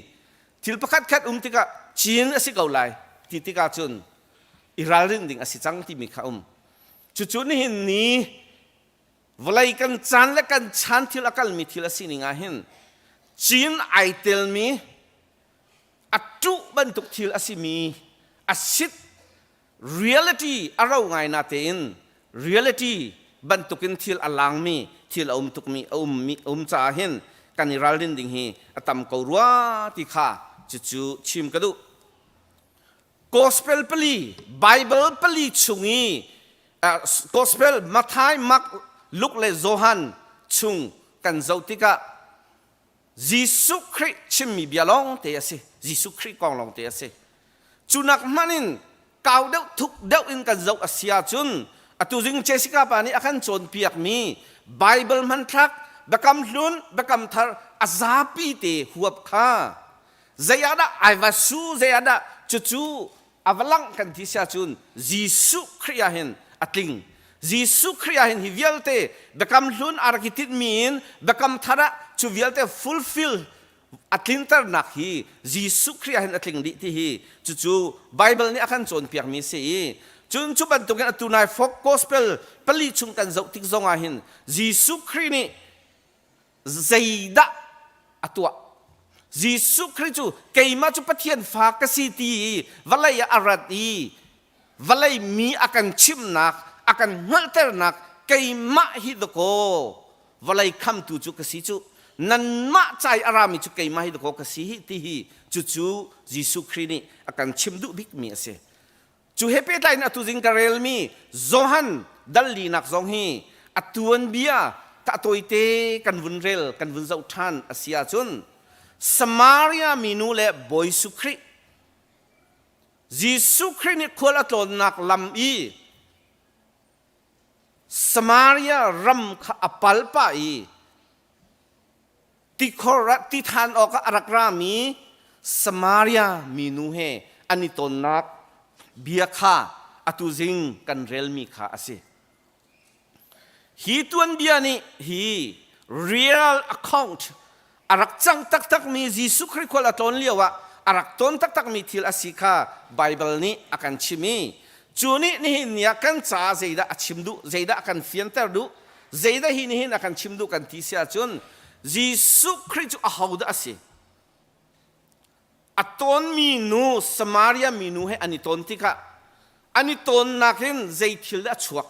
thil pakhat khat um tikah cin a si ko lai ti tikah cun i ralrin ding a si cang timi kha um. Cucu nihin ni vawlei kan caan le kan chan thil a kalmi thil a sining ah hin cin ai telmi a ṭuh bantuk thil a simi a sit reality a ro ngai na tein reality bantukin thil a langmi thil a um tukmi a ummi a um caah hin kan i ralrin ding hi a tam ko rua ti kha cucu chim ka duh. Gospel pali Bible pali chung i Gospel Matthai, Mark, Luke le Johan chung kan zoh tikah Jesuh Khrih chimmi bia lawng te a si. Jesuh Khrih kong lawng te a si. Cu nak hmanh in kau deuh thuk deuh in kan zoh a si ahcun atu zing Jessica pa nih a kan cawnpiakmi Bible hmanthlak Biakam Hlun Biakam Thar a zapi te huap kha zei ah dah ai va su zei ah dah cucu a va langh kan ti si ahcun Jesuh Khrih ah hin a tling. Jesuh Khrih ah hin hi vialte biakam hlun a rak i tinhmi in biakam thar ah cu vialte fulfill a tlinternak hi Jesuh Khrih ah hin a tling dih ti hi cucu Bible nih a kan cawnpiakmi a si i cun cu bantukin atu nai folk gospel pali chung kan zoh tik zong ah hin Jesuh Khrih nih zeidah a tuah Jesuh Khrih cu keimah cu Pathian fa ka si ti i vawlei ah a rat i vawlei mi a kan chimhnak a kan hngalhternak keimah hi dakaw vawlei khamtu cu ka si cu nanmah ca i a rami cu keimah hi dakaw ka si hi ti hi cucu Jesuh Khrih nih a kan chim duh bikmi a si. Cu he pehtlai in atu zing ka relmi Johan dal linak zong hi a tuanbia ka tawite kan vun rel kan vun zoh ṭhan a si ahcun Samaria minu le Bawi Jesuh Khrih Jesuh Khrih nih khual a tlawnnak lam i Samaria ram kha a pal pah i Tikhor ah ti than awkah a rak rami Samaria minu he an i tonnak bia kha atu zing kan relmi kha a si. Hi tuanbia nih hi real account a rak cang taktakmi Jesuh Khrih khual a tlawn lio ah a rak tawn taktakmi thil a si kha Baibal nih a kan chim i cu nih nihin ni ah kan caah zeidah a chim duh, zeidah a kan fianter duh, Zeidah hi nihin a kan chim duh kan ti si ahcun Jesuh Khrih cu ahodah a si? A tawnmi nu Samaria minu he an i tawn tikah an i tawnnak in zei thil dah a chuak?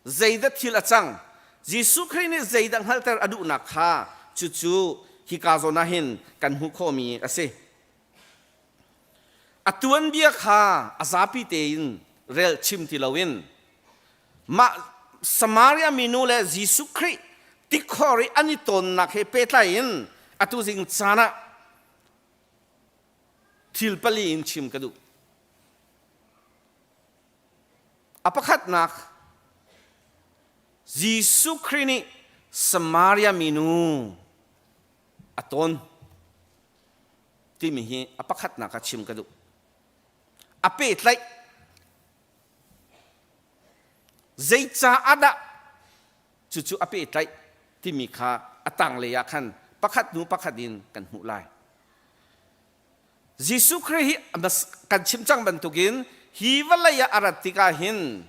Zeidah thil a cang? Jesuh Khrih nih zeidah hngalhter a duhnak kha cucu hika zawn ah hin kan hmuh khawhmi a si. A tuanbia kha a zapi tein rel chim ti loin Mah Samaria minu le Jesuh Khrih tikhor i an i tawnnak he pehtlai in atu zing caan ah thil pali in chim ka duh. A pakhatnak, Jesuh Khrih nih Samaria minu. a tawn timi hi a pakhatnak ah chim ka duh. A pehtlaih Zeicaah dah cucu a pehtlaih timi kha a tanglei ah khan pakhat hnu pakhat in kan hmuh lai. Jesuh Khrih hi kan chim cang bantukin hi vawlei ah a rat tikah hin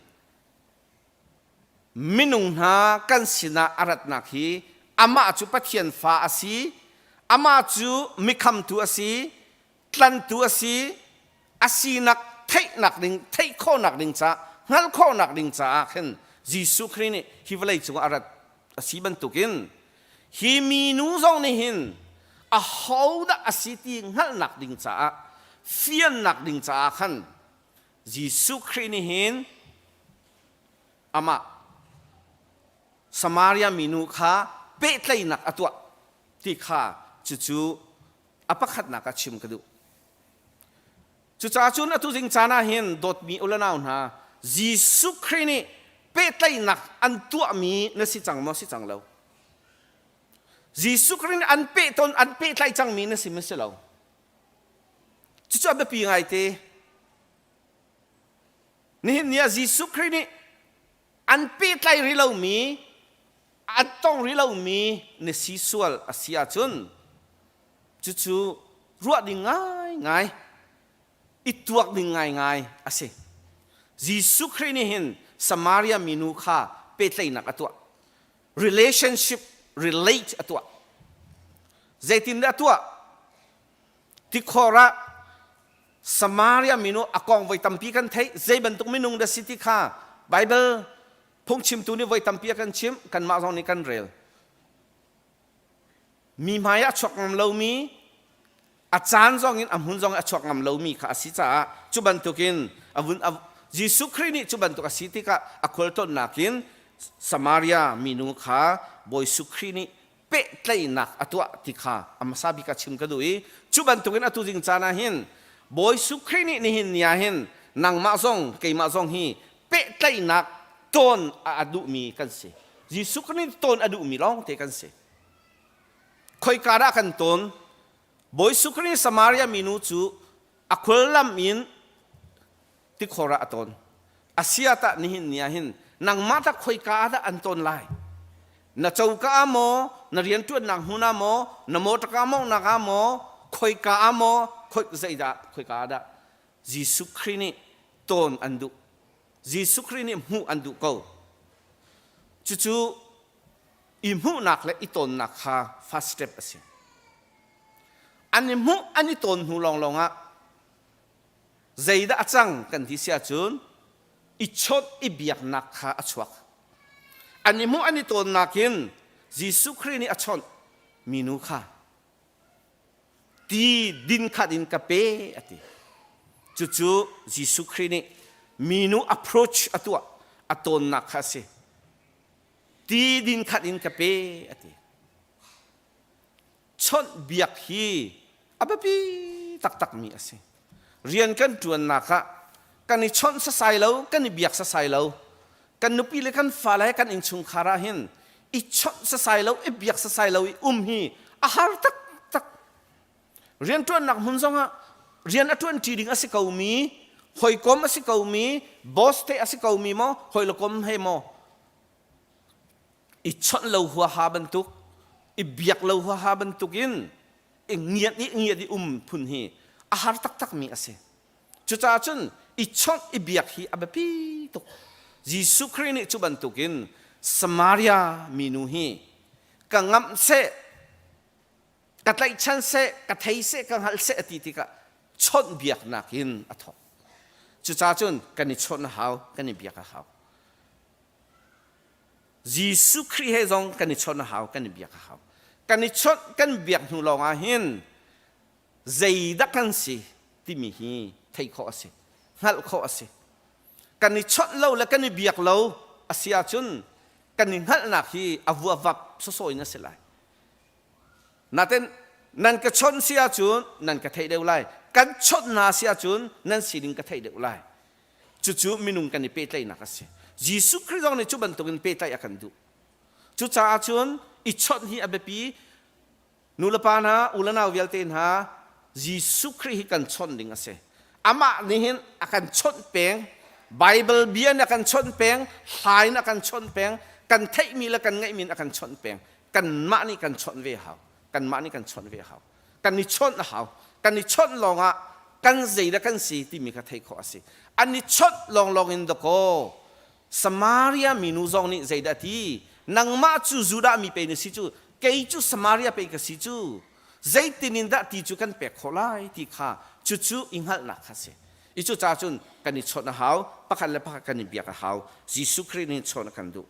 minung hna kan sinah a ratnak hi amah cu Pathian fa a si, amah cu mikhamtu a si, tlantu a si, a sinak theihnak ding theih khawhnak ding caah hngalh khawhnak ding caah khin Jesuh Khrih nih hi vawlei cungah a rat a si bantukin hi minu zong nih hin ahodah a si ti hngalhnak ding caah fiannak ding caah khan Jesuh Khrih nih hin amah Samaria minu kha pehtlaihnak a tuah ti kha cucu a pakhatnak ah chim ka duh. Cucaah cun atu zing caan ah hin dawtmi u le nau hna Jesuh Khrih nih pehtlaihnak an tuahmi na si cang maw si cang lo? Jesuh Khrih nih an pehton an pehtlaih cangmi na si maw si lo? Cucu a biapi ngaite. Nihin ni ah Jesuh Khrih nih an pehtlai rih lomi an tong rih lomi na si sual a si ahcun cucu ruah ding ngaingai i tuak ding ngaingai a si. Jesuh Khrih nih hin Samaria minu kha pehtlaihnak a tuah. Relationship relate a tuah. Zeitindah a tuah? Tikhor ah Samaria minu a kong voi tampi kan theih. Zei bantuk minung dah si ti kha Bible phungchimtu nih voi tampi a kan chimh kanmah zong nih kan rel mi hmai ah a chuak ngam lomi a caan zong in a hmun zong in a chuak ngam lomi kha a si caah cu bantukin a vun a Jesuh Khrih nih cu bantuk a si tikah a khualtlawnnak in Samaria minu kha Bawi Jesuh Khrih nih pehtlaihnak a tuah ti kha a hmasa bik ah chim ka duh i cu bantukin atu zing caan ah hin Bawi Jesuh Khrih nih nihin ni ah hin nangmah zong keimah zong hi pehtlaihnak tawn a duhmi kan si. Jesuh Khrih nih tawn a duhmi lawngte kan si. Khoika dah kan tawn? Bawi Jesuh Khrih nih Samaria minu cu a khullam in tikhor ah a tawn. Asia tah nihin ni ah hin nangmah tah khoika ah dah an tawn lai? Na coka ah maw, na rianṭuannak hmun ah maw, na motorka mawnghnak ah maw, khoika ah maw, khoi zeidah khoika ah dah Jesuh Khrih nih tawn an duh. Jesuh Khrih nih hmuh an duh ko. Cucu i hmuhnak le i tawnnak kha first step a si. An i hmuh an i tawn hnu lawnglawng ah zeidah a cang kan ti si ahcun i chawnh i biaknak kha a chuak. An i hmuh an i tawnnak in Jesuh Khrih nih a chawnh minu kha ti din khat in ka pe a ti. Cucu Jesuh Khrih nih minu approach a tuah a tawnnak kha a si. Ti din khat in ka pe a ti. Chawnhbiak hi a biapi taktakmi a si. Rian kan ṭuannak ah kan i chawnh sasai lo, kan i biak sasai lo. Kan nupi le kan fale he kan innchungkhar ah hin i chawnh sasai lo, i biak sasai lo i um hi a har taktak. Rianṭuannak hmun zongah rian a ṭuanṭi ding a si komi, hawikom a si komi, boss te a si komi maw, hawi le kom he maw, i chawnh lo huaha bantuk i biak lo huaha bantuk in i ngiat i ngiat i um phun hi a har taktak mi a si cucaah cun i chawnh i biak hi a biapi tuk Jesuh Khrih nih cu bantukin Samaria minu hi ka ngamh seh ka tlaihchan seh ka thei seh ka hngalh seh a ti tikah chawnh biaknak in a thawk cucaah cun kan i chawnh a hau kan i biak a hau Jesuh Khrih he zong kan i chawnh a hau, kan i biak a hau. Kan i chawnh, kan biak hnu lawng ah hin zeidah kan si timi hi theih khawh a si, hngalh khawh a si. Kan i chawnh lo le kan i biak lo a si ahcun kan i hngalhnak hi a vuavap sawsawh in a si lai. Natin nan ka chawnh si ahcun nan ka theih deuh lai. Kan chawnh hna si ahcun nan sining ka theih deuh lai. Cucu minung kan i pehtlaihnak a si. Jesuh Khrih zong nih cu bantukin pehtlaih a kan duh. Cucaah cun i chawnh hi a biapi. Nu le pa hna, u le nau vialte hna, Jesuh Khrih hi kan chawnh ding a si. Amah nih hin a kan chawnh peng, Bible bia in a kan chawnh peng, hla in a kan chawnh peng, kan theihmi le kan ngeihmi in a kan chawnh peng. Kanmah nih kan chawnh ve hau. Kanmah nih kan chawnh ve hau. Kan i chawnh a hau. Kan i chawnh lawngah kan zeidah kan si timi kha theih khawh a si. An i chawnh lawnglawng in dakaw Samaria minu zong nih zeidah a ti? Nangmah cu Judah mi pei na si cu, kei cu Samaria pei ka si cu. Zeitin in dah ti cu kan pek khawh lai ti kha cucu i hngalhnak kha si. I cucaah cun kan i chawnh a hau, pakhat le pakhat kan i biak a hau. Jesuh Khrih nih chawnh a kan duh.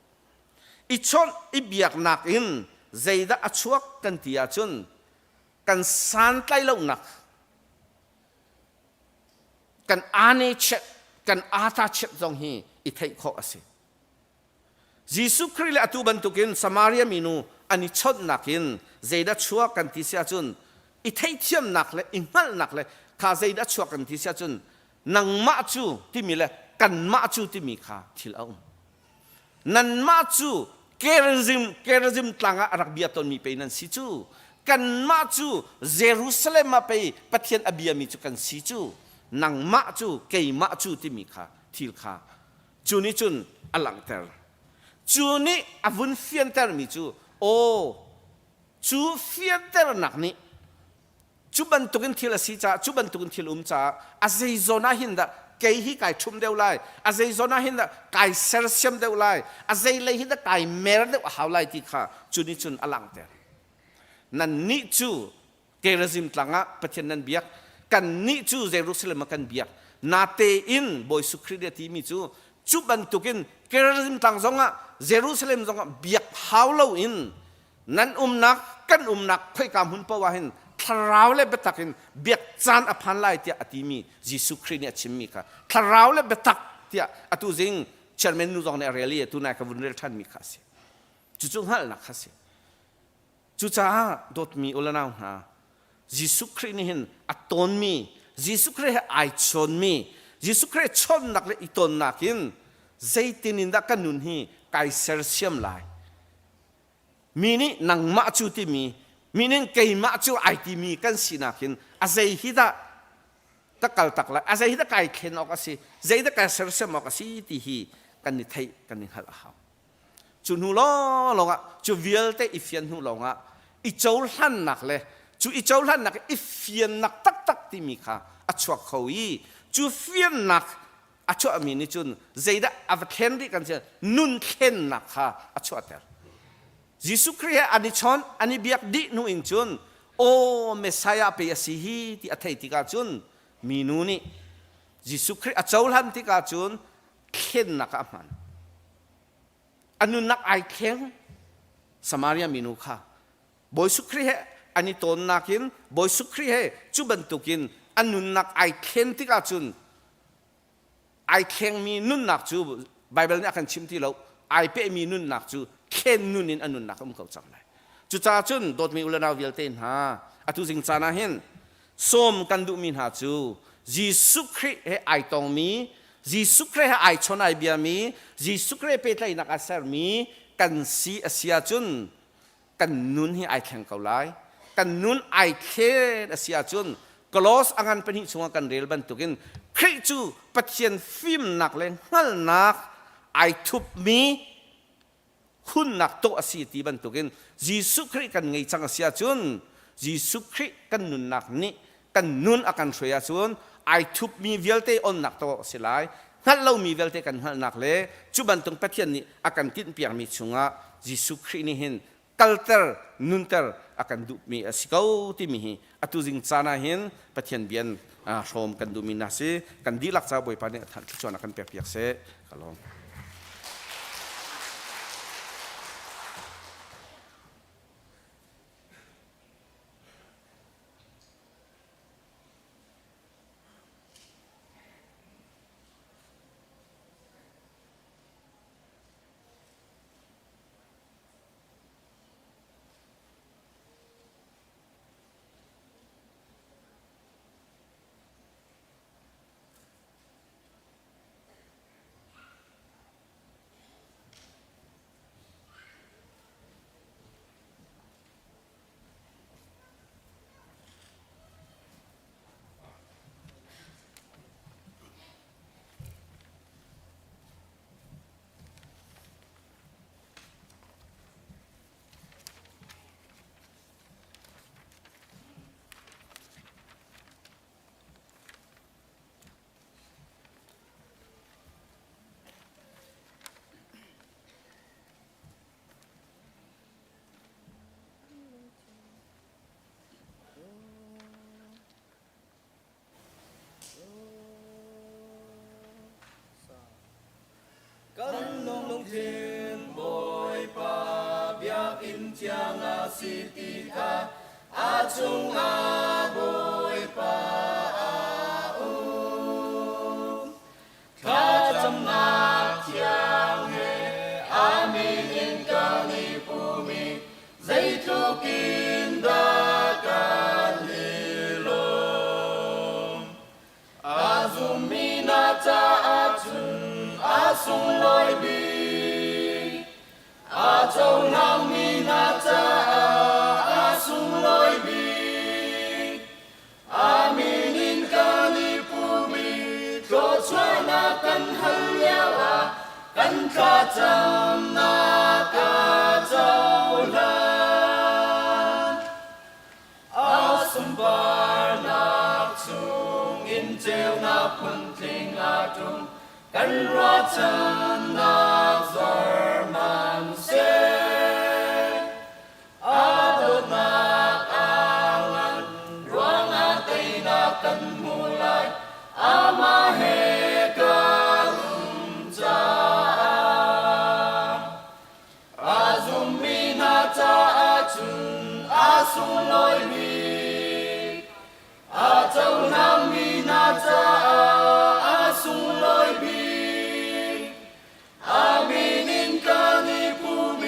I chawnh i biaknak in zeidah a chuak kan ti ahcun kan santlaihlonak kan ane chiat kan ata chiat zong hi i theih khawh a si. Jesuh Khrih le atu bantukin Samaria minu an i chawnhnak in zeidah chuak kan ti si ahcun i theihthiamnak le i hngalhnak le kha zeidah chuak kan ti si ahcun nangmah cu timi le kanmah cu timi kha thil a um. Nanmah cu Gerizim, Gerizim tlang ah a rak bia tawnmi pei nan si cu. Kanmah cu Jerusalem ah pei Pathian a biami cu kan si cu. Nangmah cu keimah cu timi kha thil kha cu nih cun a langhter. Cu nih a vun fiantermi cu aw cu fianternak nih Cu bantukin thil a si caah, cu bantukin thil um caah a zei zawn ah hin dah kei hi kai ṭhum deuh lai, a zei zawn ah hin dah kai sersiam deuh lai, a zei lei hi dah kai mer deuh a hau lai ti kha cu nih cun a langhter. Nannih cu Gerizim tlang ah Pathian nan biak, kannih cu Jerusalem ah kan biak. Natein Bawi Jesuh Khrih nih a timi cu cu bantukin Gerizim tlang zongah Jerusalem zongah biak hau loin nan umnak kan umnak khoika hmun paoh ah hin thlarau le biatak in biak caan a phan lai tiah a timi Jesuh Khrih nih a chimmi kha thlarau le biatak tiah atu zing chairman nu zong nih a rel i atu nai ka vun rel ṭhanmi kha a si cucu hngalhnak kha a si cucaah dawtmi u le nau hna Jesuh Khrih nih hin a tawnmi Jesuh Khrih he ai chawnmi Jesuh Khrih chawnnak le i tawnnak in zeitin in dah kan nun hi kai sersiam lai Mi nih nangmah cu timi, mi nih keimah cu ai timi kan sinak hin a zei hi dah ka kal tak lai, a zei hi dah kai thlen awk a si, zei dah kai sersiam awk a si ti hi kan i theih, kan i hngalh a hau. Cu hnu lawnglawng ah, cu vialte i fian hnu lawngah i cohlannak le cu i cohlannak i fiannak taktak timi kha a chuak kho i cu fiannak a chuahmi nih cun zeidah a va thlen rih kan si nun thlennak kha a chuahter Jesuh Khrih he an i chawn an i biak dih hnu in cun aw Messiah pe a si hi ti a thei tikah cun minu nih Jesuh Khrih a cohlan tikah cun thlennak ah a hman a nunnak ai thleng Samaria minu kha Bawi Jesuh Khrih he an i tawnnak in Bawi Jesuh Khrih he cu bantukin a nunnak ai thlen tikah cun ai thlengmi nunnak cu Baibal nih a kan chim ti lo ai pehmi nunnak cu thlen nun in a nunnak a um ko cang lai cucaah cun dawtmi u le nau vialte hna atu zing caan ah hin sawm kan duhmi hna cu Jesuh Khrih he ai tongmi Jesuh Khrih he ai chawn ai biami Jesuh Khrih pehtlaihnak a sermi kan si a si ahcun kan nun hi ai thleng ko lai kan nun ai thlen a si ahcun Kolos a ngan pahnih chungah kan rel bantukin Khrih cu Pathian fimnak le hngalhnak ai thupmi hunnak tawh a si ti bantukin Jesuh Khrih kan ngei cang a si ahcun Jesuh Khrih kan nunnak nih kan nun a kan hruai ahcun ai thupmi vialte onnak tawh a si lai hngalh lomi vialte kan hngalhnak le cu bantuk Pathian nih a kan tinhpiakmi chungah Jesuh Khrih nih hin kalter nunter a kan duhmi a si ko timi hi atu zing caan ah hin Pathian bian hrawm kan duhmi na si kan dihlak ca Bawipa nih a thluachuah a kan pekpiak seh ka lawm. si ti kha a chungah Bawipa a um. Thlacamnak thiang he a min in kan i pum i zeitluk in dah kan i lawm. A zummi hna caah cun a sunglawi bik. A cohlangmi hna caah a sunglawi bik. A min in kan i pum i thluachuahnak kan hal lioah kan thlacamnak a cohlan. A sunparnak chungin ceunak phuntling a ṭum, kan ruahchannak zor hmanhseh. A dawtnak a ngan ruangah teinak kan hmu lai, amah he kan um caah. A zummi hna caah cun a sunglawi bik. A cohlangmi hna caah a sunglawi bik. A min in kan i pum i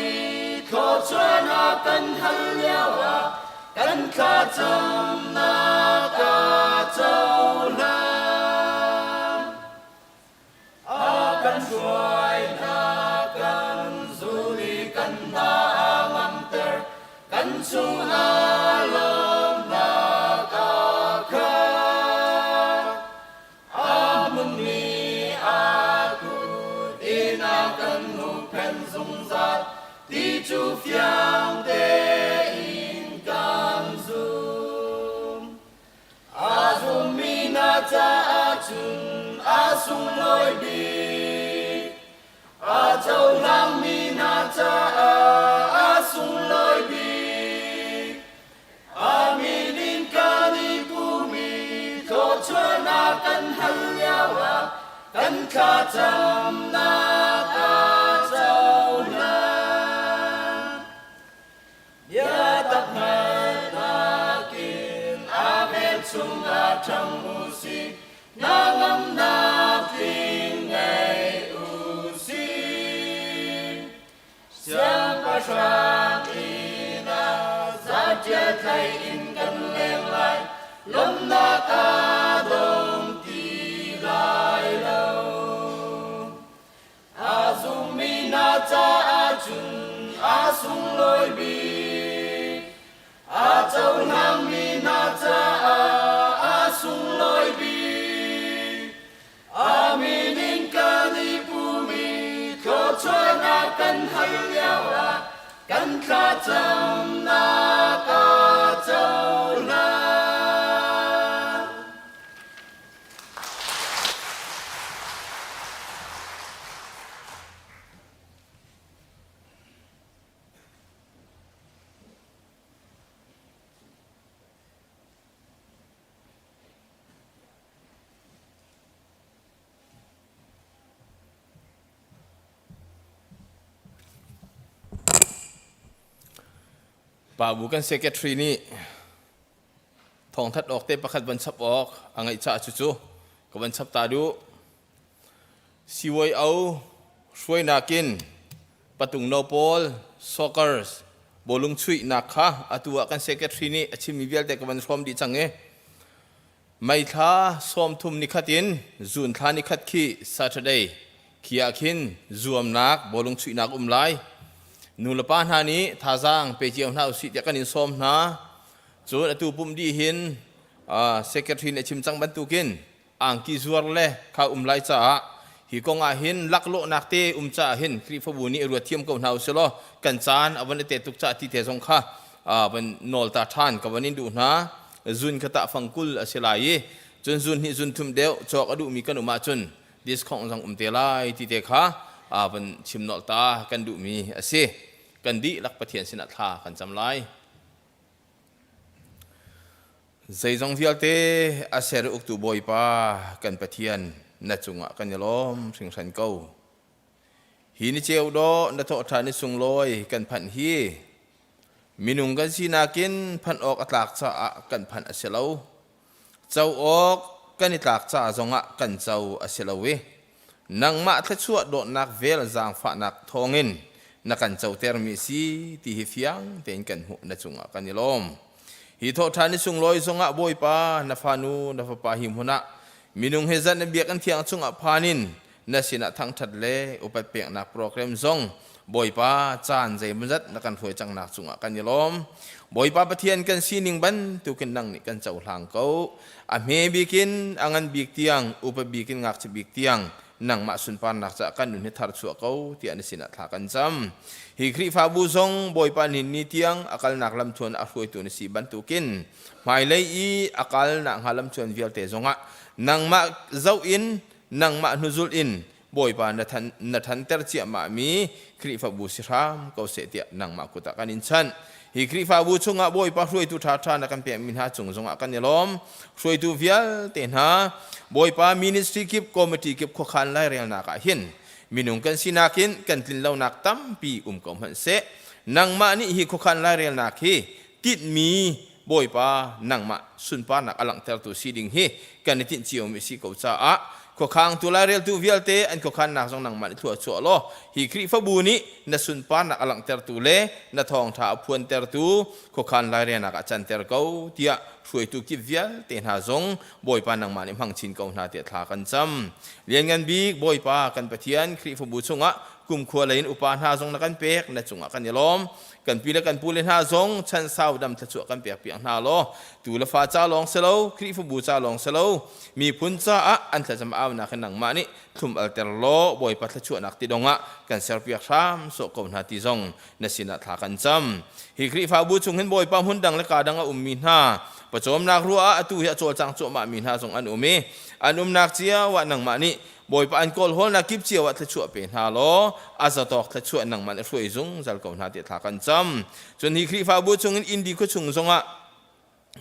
thluachuahnak kan hal lioah kan thlacamnak a cohlan. A kan hruainak kan zul i kan hna a ngamter, kan chungah lawmhnak a khat. A hmunmi a kut in a kan huhphenh zungzal ti cu fiang tein kan zum. A zummi hna caah cun a sunglawi bik. A cohlangmi hna caah a sunglawi bik. A min in kan i pum i thluachuahnak kan hal lioah kan thlacamnak a cohlan. Biatak hngalhnak in a vel chungah ṭhang u sih, hnangamnak tling ngei u sih. Siangpahrang inn ah zaṭial tlai in kan leng lai, lawmhnak a dong ti lai lo. A zummi hna caah cun a sunglawi bik. A cohlangmi hna caah a sunglawi bik. A min in kan i pum i thluachuahnak kan hal lioah kan thlacamnak a cohlan. Pa bu kan secretary nih thawngthat awk te pakhat van chap awk a ngeih caah cucu ka van chap ta duh. CYO hruainak in patung no pawl soccer bawlung chuihnak kha atu ah kan secretary nih a chimmi vialte ka van hrawm dih cang i May thla 30 nikhat in June thla nikhat khi Saturday khi ah khin zuamnak bawlung chuihnak um lai. Nu le pa hna nih thazaang pe cio hna usih tiah kan in sawm hna. Cun atu pumh dih hin secretary nih a chim cang bantukin angki zuar le kha um lai caah hi kong ah hin laklawhnak te um caah hin Khrihfabu nih ruat thiam ko hna usih law kan caan a van i te tuk caah ti te zong kha van nawl ta ṭhan ka van in duh hna. Zun kha tah fangkul a si lai i cun zun hnih zun thum deuh cawk a duhmi kan um ahcun discount zong um te lai ti te kha van chim nolh ta kan duhmi a si. Kan dihlak Pathian sinah thla kan cam lai. Zeizong vialte a ser uktu Bawipa kan Pathian na cungah kan i lawm hringhran ko. Hi ni ceu dawh na thawhṭhan i sunglawi kan phanh hi. Minung kan sinak in phanh awk a tlak caah kan phanh a si lo. Co awk kan i tlak ca zongah kan co a si lo i nangmah thluachuah dawtnak vel zaangfahnak thawngin na kan cotermi a si ti hi fiang tein kan hmuh na cungah kan i lawm. Hi thawhṭhan ni sunglawi zongah Bawipa na fanu na fapa hi hmun ah minung he zan na biakinn thiang chungah phan in na sinah thangṭhat le upat peknak program zong Bawipa caan zeimawzat na kan hruai cangnak cungah kan i lawm. Bawipa Pathian kan sining bantukin nang nih kan cohlang ko. A hme bik in a ngan bik tiang, upa bik in ngakchia bik tiang nangmah sunparnak caah kan nun hi tharchuah ko tiah na sinah thla kan cam. Hi Khrihfabu zong Bawipa nihin ni tiang a kalnak lamthuan a hruaitu na si bantukin hmailei i a kalnak hnga lamthuan vialte zongah nangmah zoh in nangmah hnuzulh in Bawipa na than na thanter ciahmahmi Khrihfabu si hram ko seh tiah nangmah kut ah kan in chanh. Hi Khrihfabu chungah Bawipa hruaitu ṭhaṭha na kan pekmi hna cung zongah kan i lawm. Hruaitu vialte hna Bawipa ministry kip committee kip khuakhan lairelnak ah hin minung kan sinak in kan tlinlonak tampi um ko hmanh seh. Nangmah nih hi khuakhan lairelnak hi tinhmi Bawipa nangmah sunparnak a langhtertu si ding hi kan i tinh ciomi si ko caah khuakhangtu laireltu vialte an khuakhannak zong nangmah nih thlua chuah law hi Khrihfabu nih na sunparnak a langhtertu le na thawngṭha a phuantertu khuakhan lairelnak ah canter ko tiah hruaitu kip vialte hna zong Bawipa nangmah nih hmang chin ko hna tiah thla kan cam. Lianngan bik Bawipa kan Pathian Khrihfabu chungah kumkhua lei in upa hna zong na kan pek na cungah kan i lawm. Kan pi le kan pu le hna zong chan sau dam thluachuah kan pek piak hna law tu le fa ca lawng si lo Khrihfabu ca lawng si lo miphun caah an thlacam aunak hin nangmah nih thlum alter law Bawipa thluachuahnak ti dongah kan serpiak hram sawh ko hna ti zong na sinah thla kan cam. Hi Khrihfabu chung hin Bawipa hmun dang le ka dang a ummi hna pawcawmnak ruah ah atu hi a cawlcang cuahmah mi hna zong an um i an umnak cio ah nangmah nih Bawipa an kawlhawlnak kip cio ah thluachuah pe hna law a zatawk thluachuah nangmah nih hruai zungzal ko hna tiah thla kan cam. Cun hi Khrihfabu chungin Indi khuachung zongah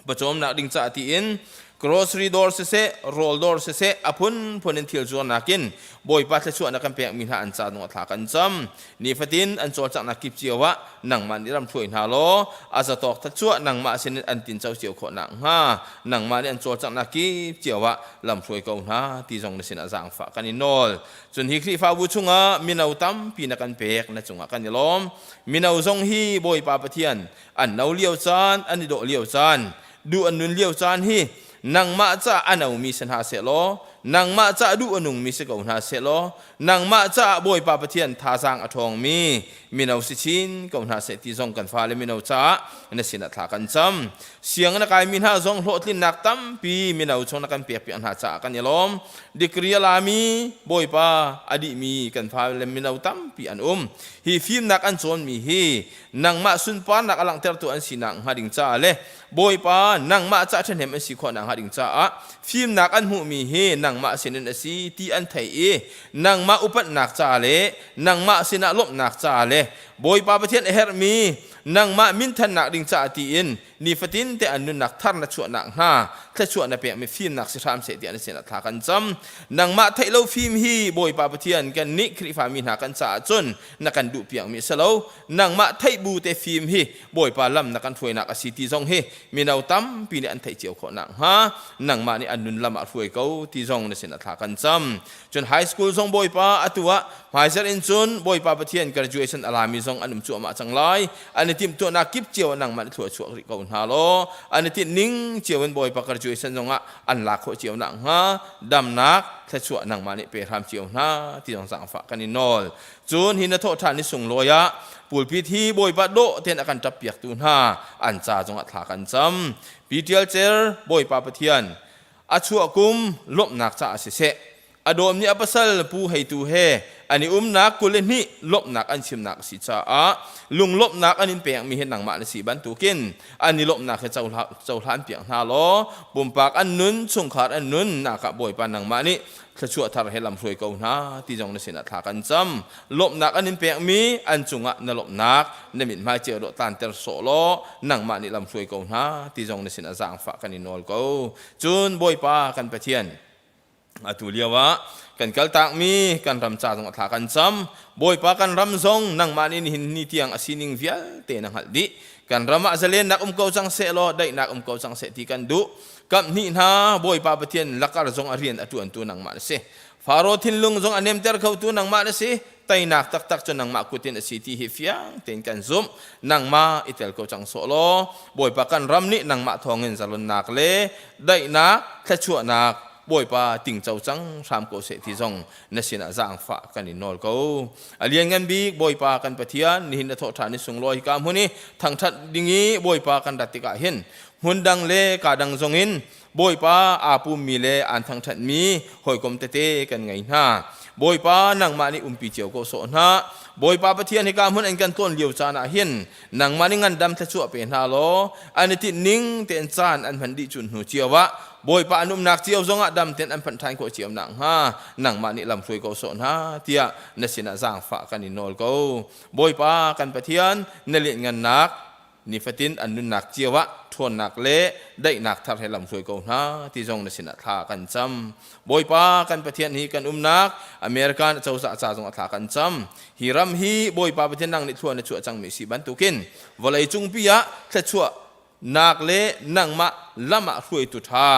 pawcawmnak ding caah tiin grocery dawr siseh, rawl dawr siseh, a phunphun in thil zuarnak in Bawipa thluachuahnak kan pekmi hna an ca nung ah thla kan cam. Nifatin an cawlcanghnak kip cio ah nangmah nih ram hruai hna law a zatawk thluachuah nangmah sinin an tinco cio khawh nakhnga nangmah nih an cawlcanghnak kip cio ah lam hruai ko hna ti zong na sinah zaangfah kan i nawl. Cun hi Khrihfabu chungah mino tampi na kan pek na cungah kan i lawm. Mino zong hi Bawipa Pathian an no lio caan, an i dawh lio caan, duh an nun lio caan hi nangmah caah a nomi si hna sehlaw nangmah caah duh a nungmi si ko hna sehlaw nangmah caah Bawipa Pathian thazaang a ṭhawngmi mino si chin ko hna seh ti zong kan fale mino caah na sinah thla kan cam. Sianginn a kaimi hna zong hlawhtlinnak tampi mino chung na kan pekpiak hna caah kan i lawm. Degree a lami Bawipa a dihmi kan fale mino tampi an um. Hi fimnak an cawnmi hi nangmah sunparnak a langhtertu an sinak hnga ding caah le Bawipa nangmah ca ṭhahnem an si khawh nakhnga ding caah fimnak an hmuhmi hi nangmah sinin a si ti an theih i nangmah upatnak ca le nangmah sinah lawmhnak ca le Bawipa Pathian a herhmi nangmah minthannak ding caah tiin nifatin te an nunnak thar na chuahnak hnga thluachuah na pekmi fimnak si hram seh tiah na sinah thla kan cam. Nangmah theih lo fim hi Bawipa Pathian kan nih Khrihfa mi hna kan caah cun na kan duh piakmi a si lo. Nangmah theih bu te fim hi Bawipa lam na kan hruainak a si ti zong hi mino tampi nih an theih cio khawh nakhnga nangmah nih an nun lam ah hruai ko ti zong na sin ah thla kan cam. Cun high school zong Bawipa atu ah hmaizarh in cun Bawipa Pathian graduation a lami zong an um cuahmah cang lai. An i timhtuahnak kip cio ah nangmah nih thlua chuak rih ko hna law an i tinh ning cio in Bawipa graduation zong ah an lak khawh cio nakhnga damnak thluachuah nangmah nih pe hram cio hna ti zong zaangfah kan i nawl. Cun hi na thawhṭhan ni sunglawi ah pulpit hi Bawipa dawh tein a kan ṭappiaktu hna an ca zongah thla kan cam. Pi Ṭial Cer Bawipa Pathian a chuah kum lawmhnak caah siseh, a dawm nih a pasal Pu Heitu he an i umnak 22 lawmhnak an chimnak a si caah lunglawmhnak an in pekmi hi nangmah na si bantukin an i lawmhnak hi cohlan piak hna law pumpak an nun chungkhar an nun nak ah Bawipa nangmah nih thluachuah thar he lam hruai ko hna ti zong na sinah thla kan cam. Lawmhnak an in pekmi an cungah na lawmhnak na mithmai cio dawh tlanter sawh law nangmah nih lam hruai ko hna ti zong na sinah zaangfah kan i nawl ko. Cun Bawipa kan Pathian atu lio ah kan kaltakmi kan ram ca zong thla kan cam. Bawipa kan ram zong nangmah nih nihin ni tiang a sining vialte na hngalh dih. Kan ram ah zalennak um ko cang seh law daihnak um ko cang seh ti kan duh. Kamh hnih hna Bawipa Pathian lakar zong a rian a ṭuantu nangmah na si. Faro thinlung zong a nemter khotu nangmah na si. Teinak taktak cu nangmah kut in a si ti hi fiang tein kan zumh. Nangmah i tel ko cang sawh law Bawipa kan ram nih nangmah thawngin zalonnak le daihnak thluachuahnak Bawipa tingco cang hram ko seh ti zong na sinah zaangfah kan in nawl ko. A lianngan bik Bawipa kan Pathian nihin na thawhṭhan ni sunglawi hika hmun i thangṭhat ding i Bawipa kan rat tikah hin hmun dang le ka dang zongin Bawipa aa pummi le aan thangṭhatmi hawikom tete kan ngei hna. Bawipa nangmah nih umpi cio ko sawh hna. Bawipa Pathian hika hmun an kan tlawn lio caan ah hin nangmah nih ngandam thluachuah pe hna law an i tinh ning tein caan an hman dih cun hnu cio ah Bawipa an umnak cio zongah dam tein an phanh ṭhan khawh cio nakhnga nangmah nih lam hruai ko sawh hna tiah na sinah zaangfah kan in nawl ko. Bawipa kan Pathian na lianhngannak nifatin an nunnak cio ah ṭhawnnak le daihnak thar he lamhruai ko hna ti zong na sinah thla kan cam. Bawipa kan Pathian hi kan umnak American cozah ca zong a thla kan cam. Hi ram hi Bawipa Pathian nang nih thlua na chuah cangmi si bantukin vawlei cungpi ah thluachuah nak le nangmah lam ah hruaitu ṭha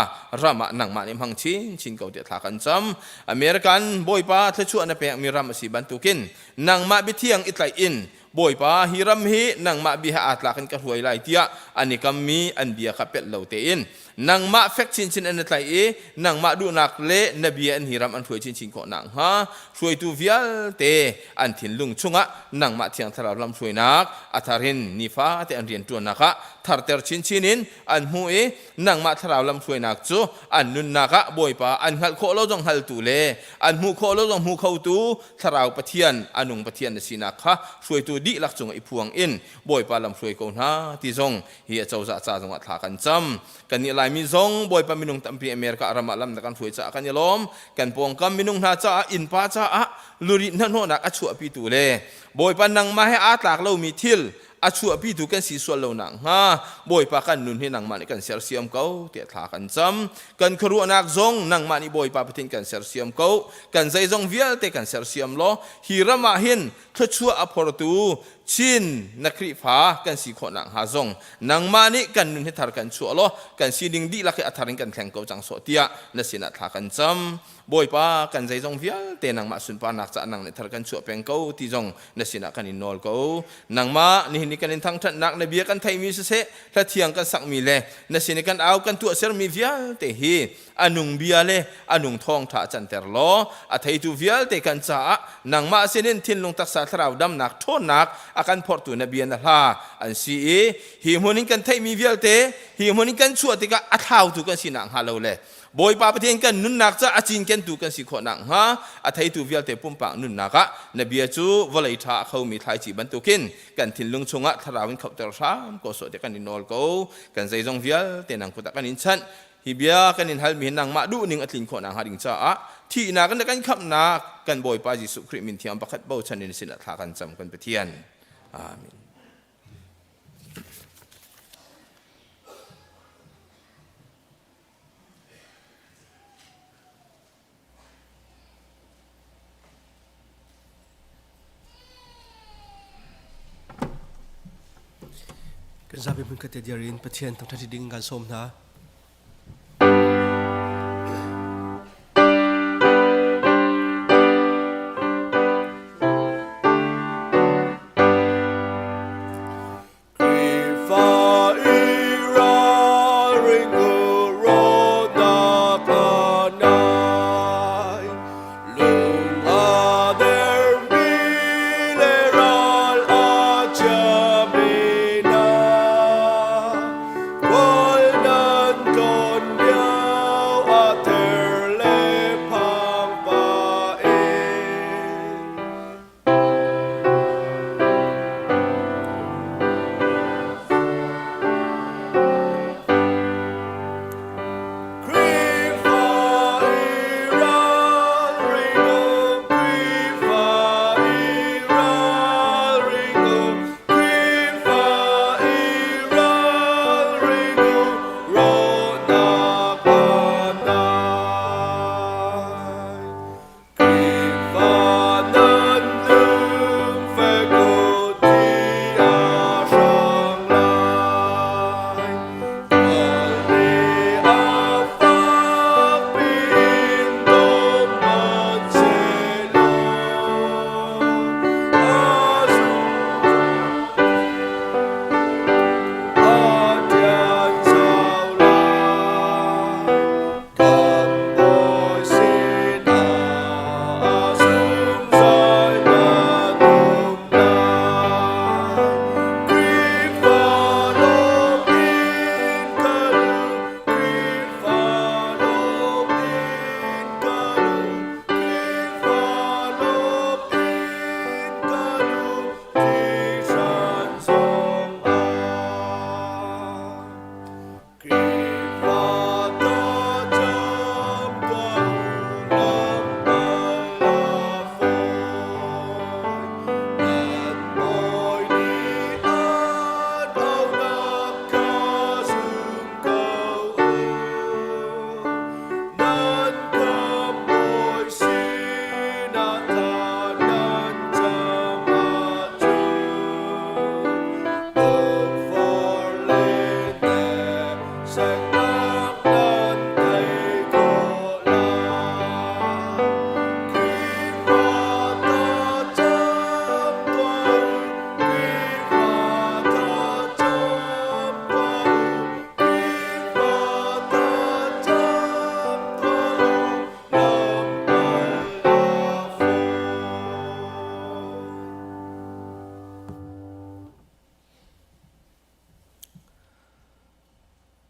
ram ah nangmah nih hmang chinchin ko tiah thla kan cam. American Bawipa thluachuah na pekmi ram a si bantukin nangmah biathiang i tlaih in Bawipa, hi ram hi nangmah bia he aa tlak in ka hruai lai tiah an i kammi an bia kha pelh lo tein nangmah fek chinchin an i tlaih i nangmah duhnak le na bia in hi ram an hruai chinchin khawh nakhnga hruaitu vialte an thinlung chungah nangmah Thiang Thlarau lamhruainak a thar in nifate an rianṭuannak ah tharter chinchin in an hmu i nangmah thlarau lamhruainak cu an nunnak ah Bawipa an hngalh khawh lo zong hngaltu le an hmuh khawh lo zong hmu khotu Thlarau Pathian, a nung Pathian na sinak kha hruaitu dihlak cungah i phuang in Bawipa lam hruai ko hna ti zong hi a cozah ca zongah thla kan cam. Kannih Laimi zong Bawipa minung tampi America ram ah lam na kan hruai caah kan i lawm. Kan pawngkam minung hna caah innpa caah luri hnahnawhnak a chuahpitu le Bawipa nangmah he aa tlak lomi thil a chuahpitu kan si sual lo nakhnga Bawipa kan nun hi nangmah nih kan sersiam ko tiah thla kan cam. Kan khuaruahnak zong nangmah nih Bawipa Pathian kan sersiam ko. Kan zeizong vialte kan sersiam law hi ram ah hin thluachuah a phortu Chin na Khrihfa kan si khawh nakhnga zong nangmah nih kan nun hi thar kan chuah law kan sining dihlak hi a thar in kan thleng ko cang sawh tiah na sinah thla kan cam. Bawipa kan zeizong vialte nangmah sunparnak caah nang nih thar kan chuah peng ko ti zong na sinah kan in nawl ko. Nangmah nihin ni kan in thangṭhatnak na bia kan theimi siseh, hla thiang kan sakmi le na sin i kan au kan tuahsermi vialte hi a nung bia le a nung thawngṭha canter law a theitu vialte kan caah nangmah sinin thinlung taksa thlarau damnak ṭhawnnak a kan phorhtu na bia na hla an si i hi hmun in kan theihmi vialte hi hmun in kan chuah tikah a thlautu kan si nakhnga lo le Bawipa Pathian kan nunnak ca a cinkentu kan si khawh nakhnga a theitu vialte pumpak nunnak ah na bia cu vawlei ṭha a khomi thlaici bantukin kan thinlung chungah thlarau in khohter hram ko sawh tiah kan in nawl ko. Kan zeizong vialte nang kut ah kan in chanh. Hi bia kan in halmi hi nangmah duhning a tlin khawh nakhnga ding caah thihnak in na kan khamhnak kan Bawipa Jesuh Khrih min thiang pakhat bochan in sinah thla kan cam kan Pathian. Amen. Kan zapi hmunkhat te dir in Pathian thangṭhat ding kan sawm hna. Khrihfa i ralring u rawlnak a nai. Lung a dermi le ral a chiami hna. Khual nan.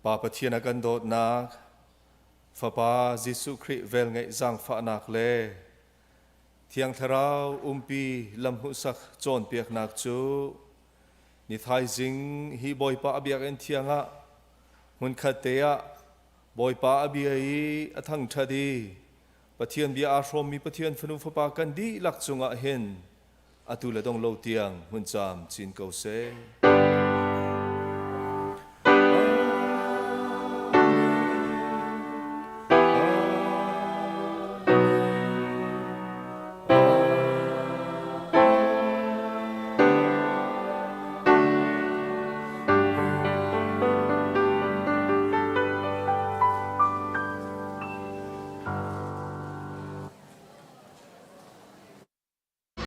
Pa Pathian a kan dawtnak, Fapa Jesuh Khrih velngeih zaangfahnak le Thiang Thlarau umpi lamhmuhsak cawnpiaknak cu ni thaizing hi Bawipa a biakinn thiang ah hmunkhat te ah Bawipa a bia i a thangṭhat i Pathian bia aa hrawmmi Pathian fanu fapa kan dihlak cungah hin atu le dong lo tiang hmun caam cin ko seh.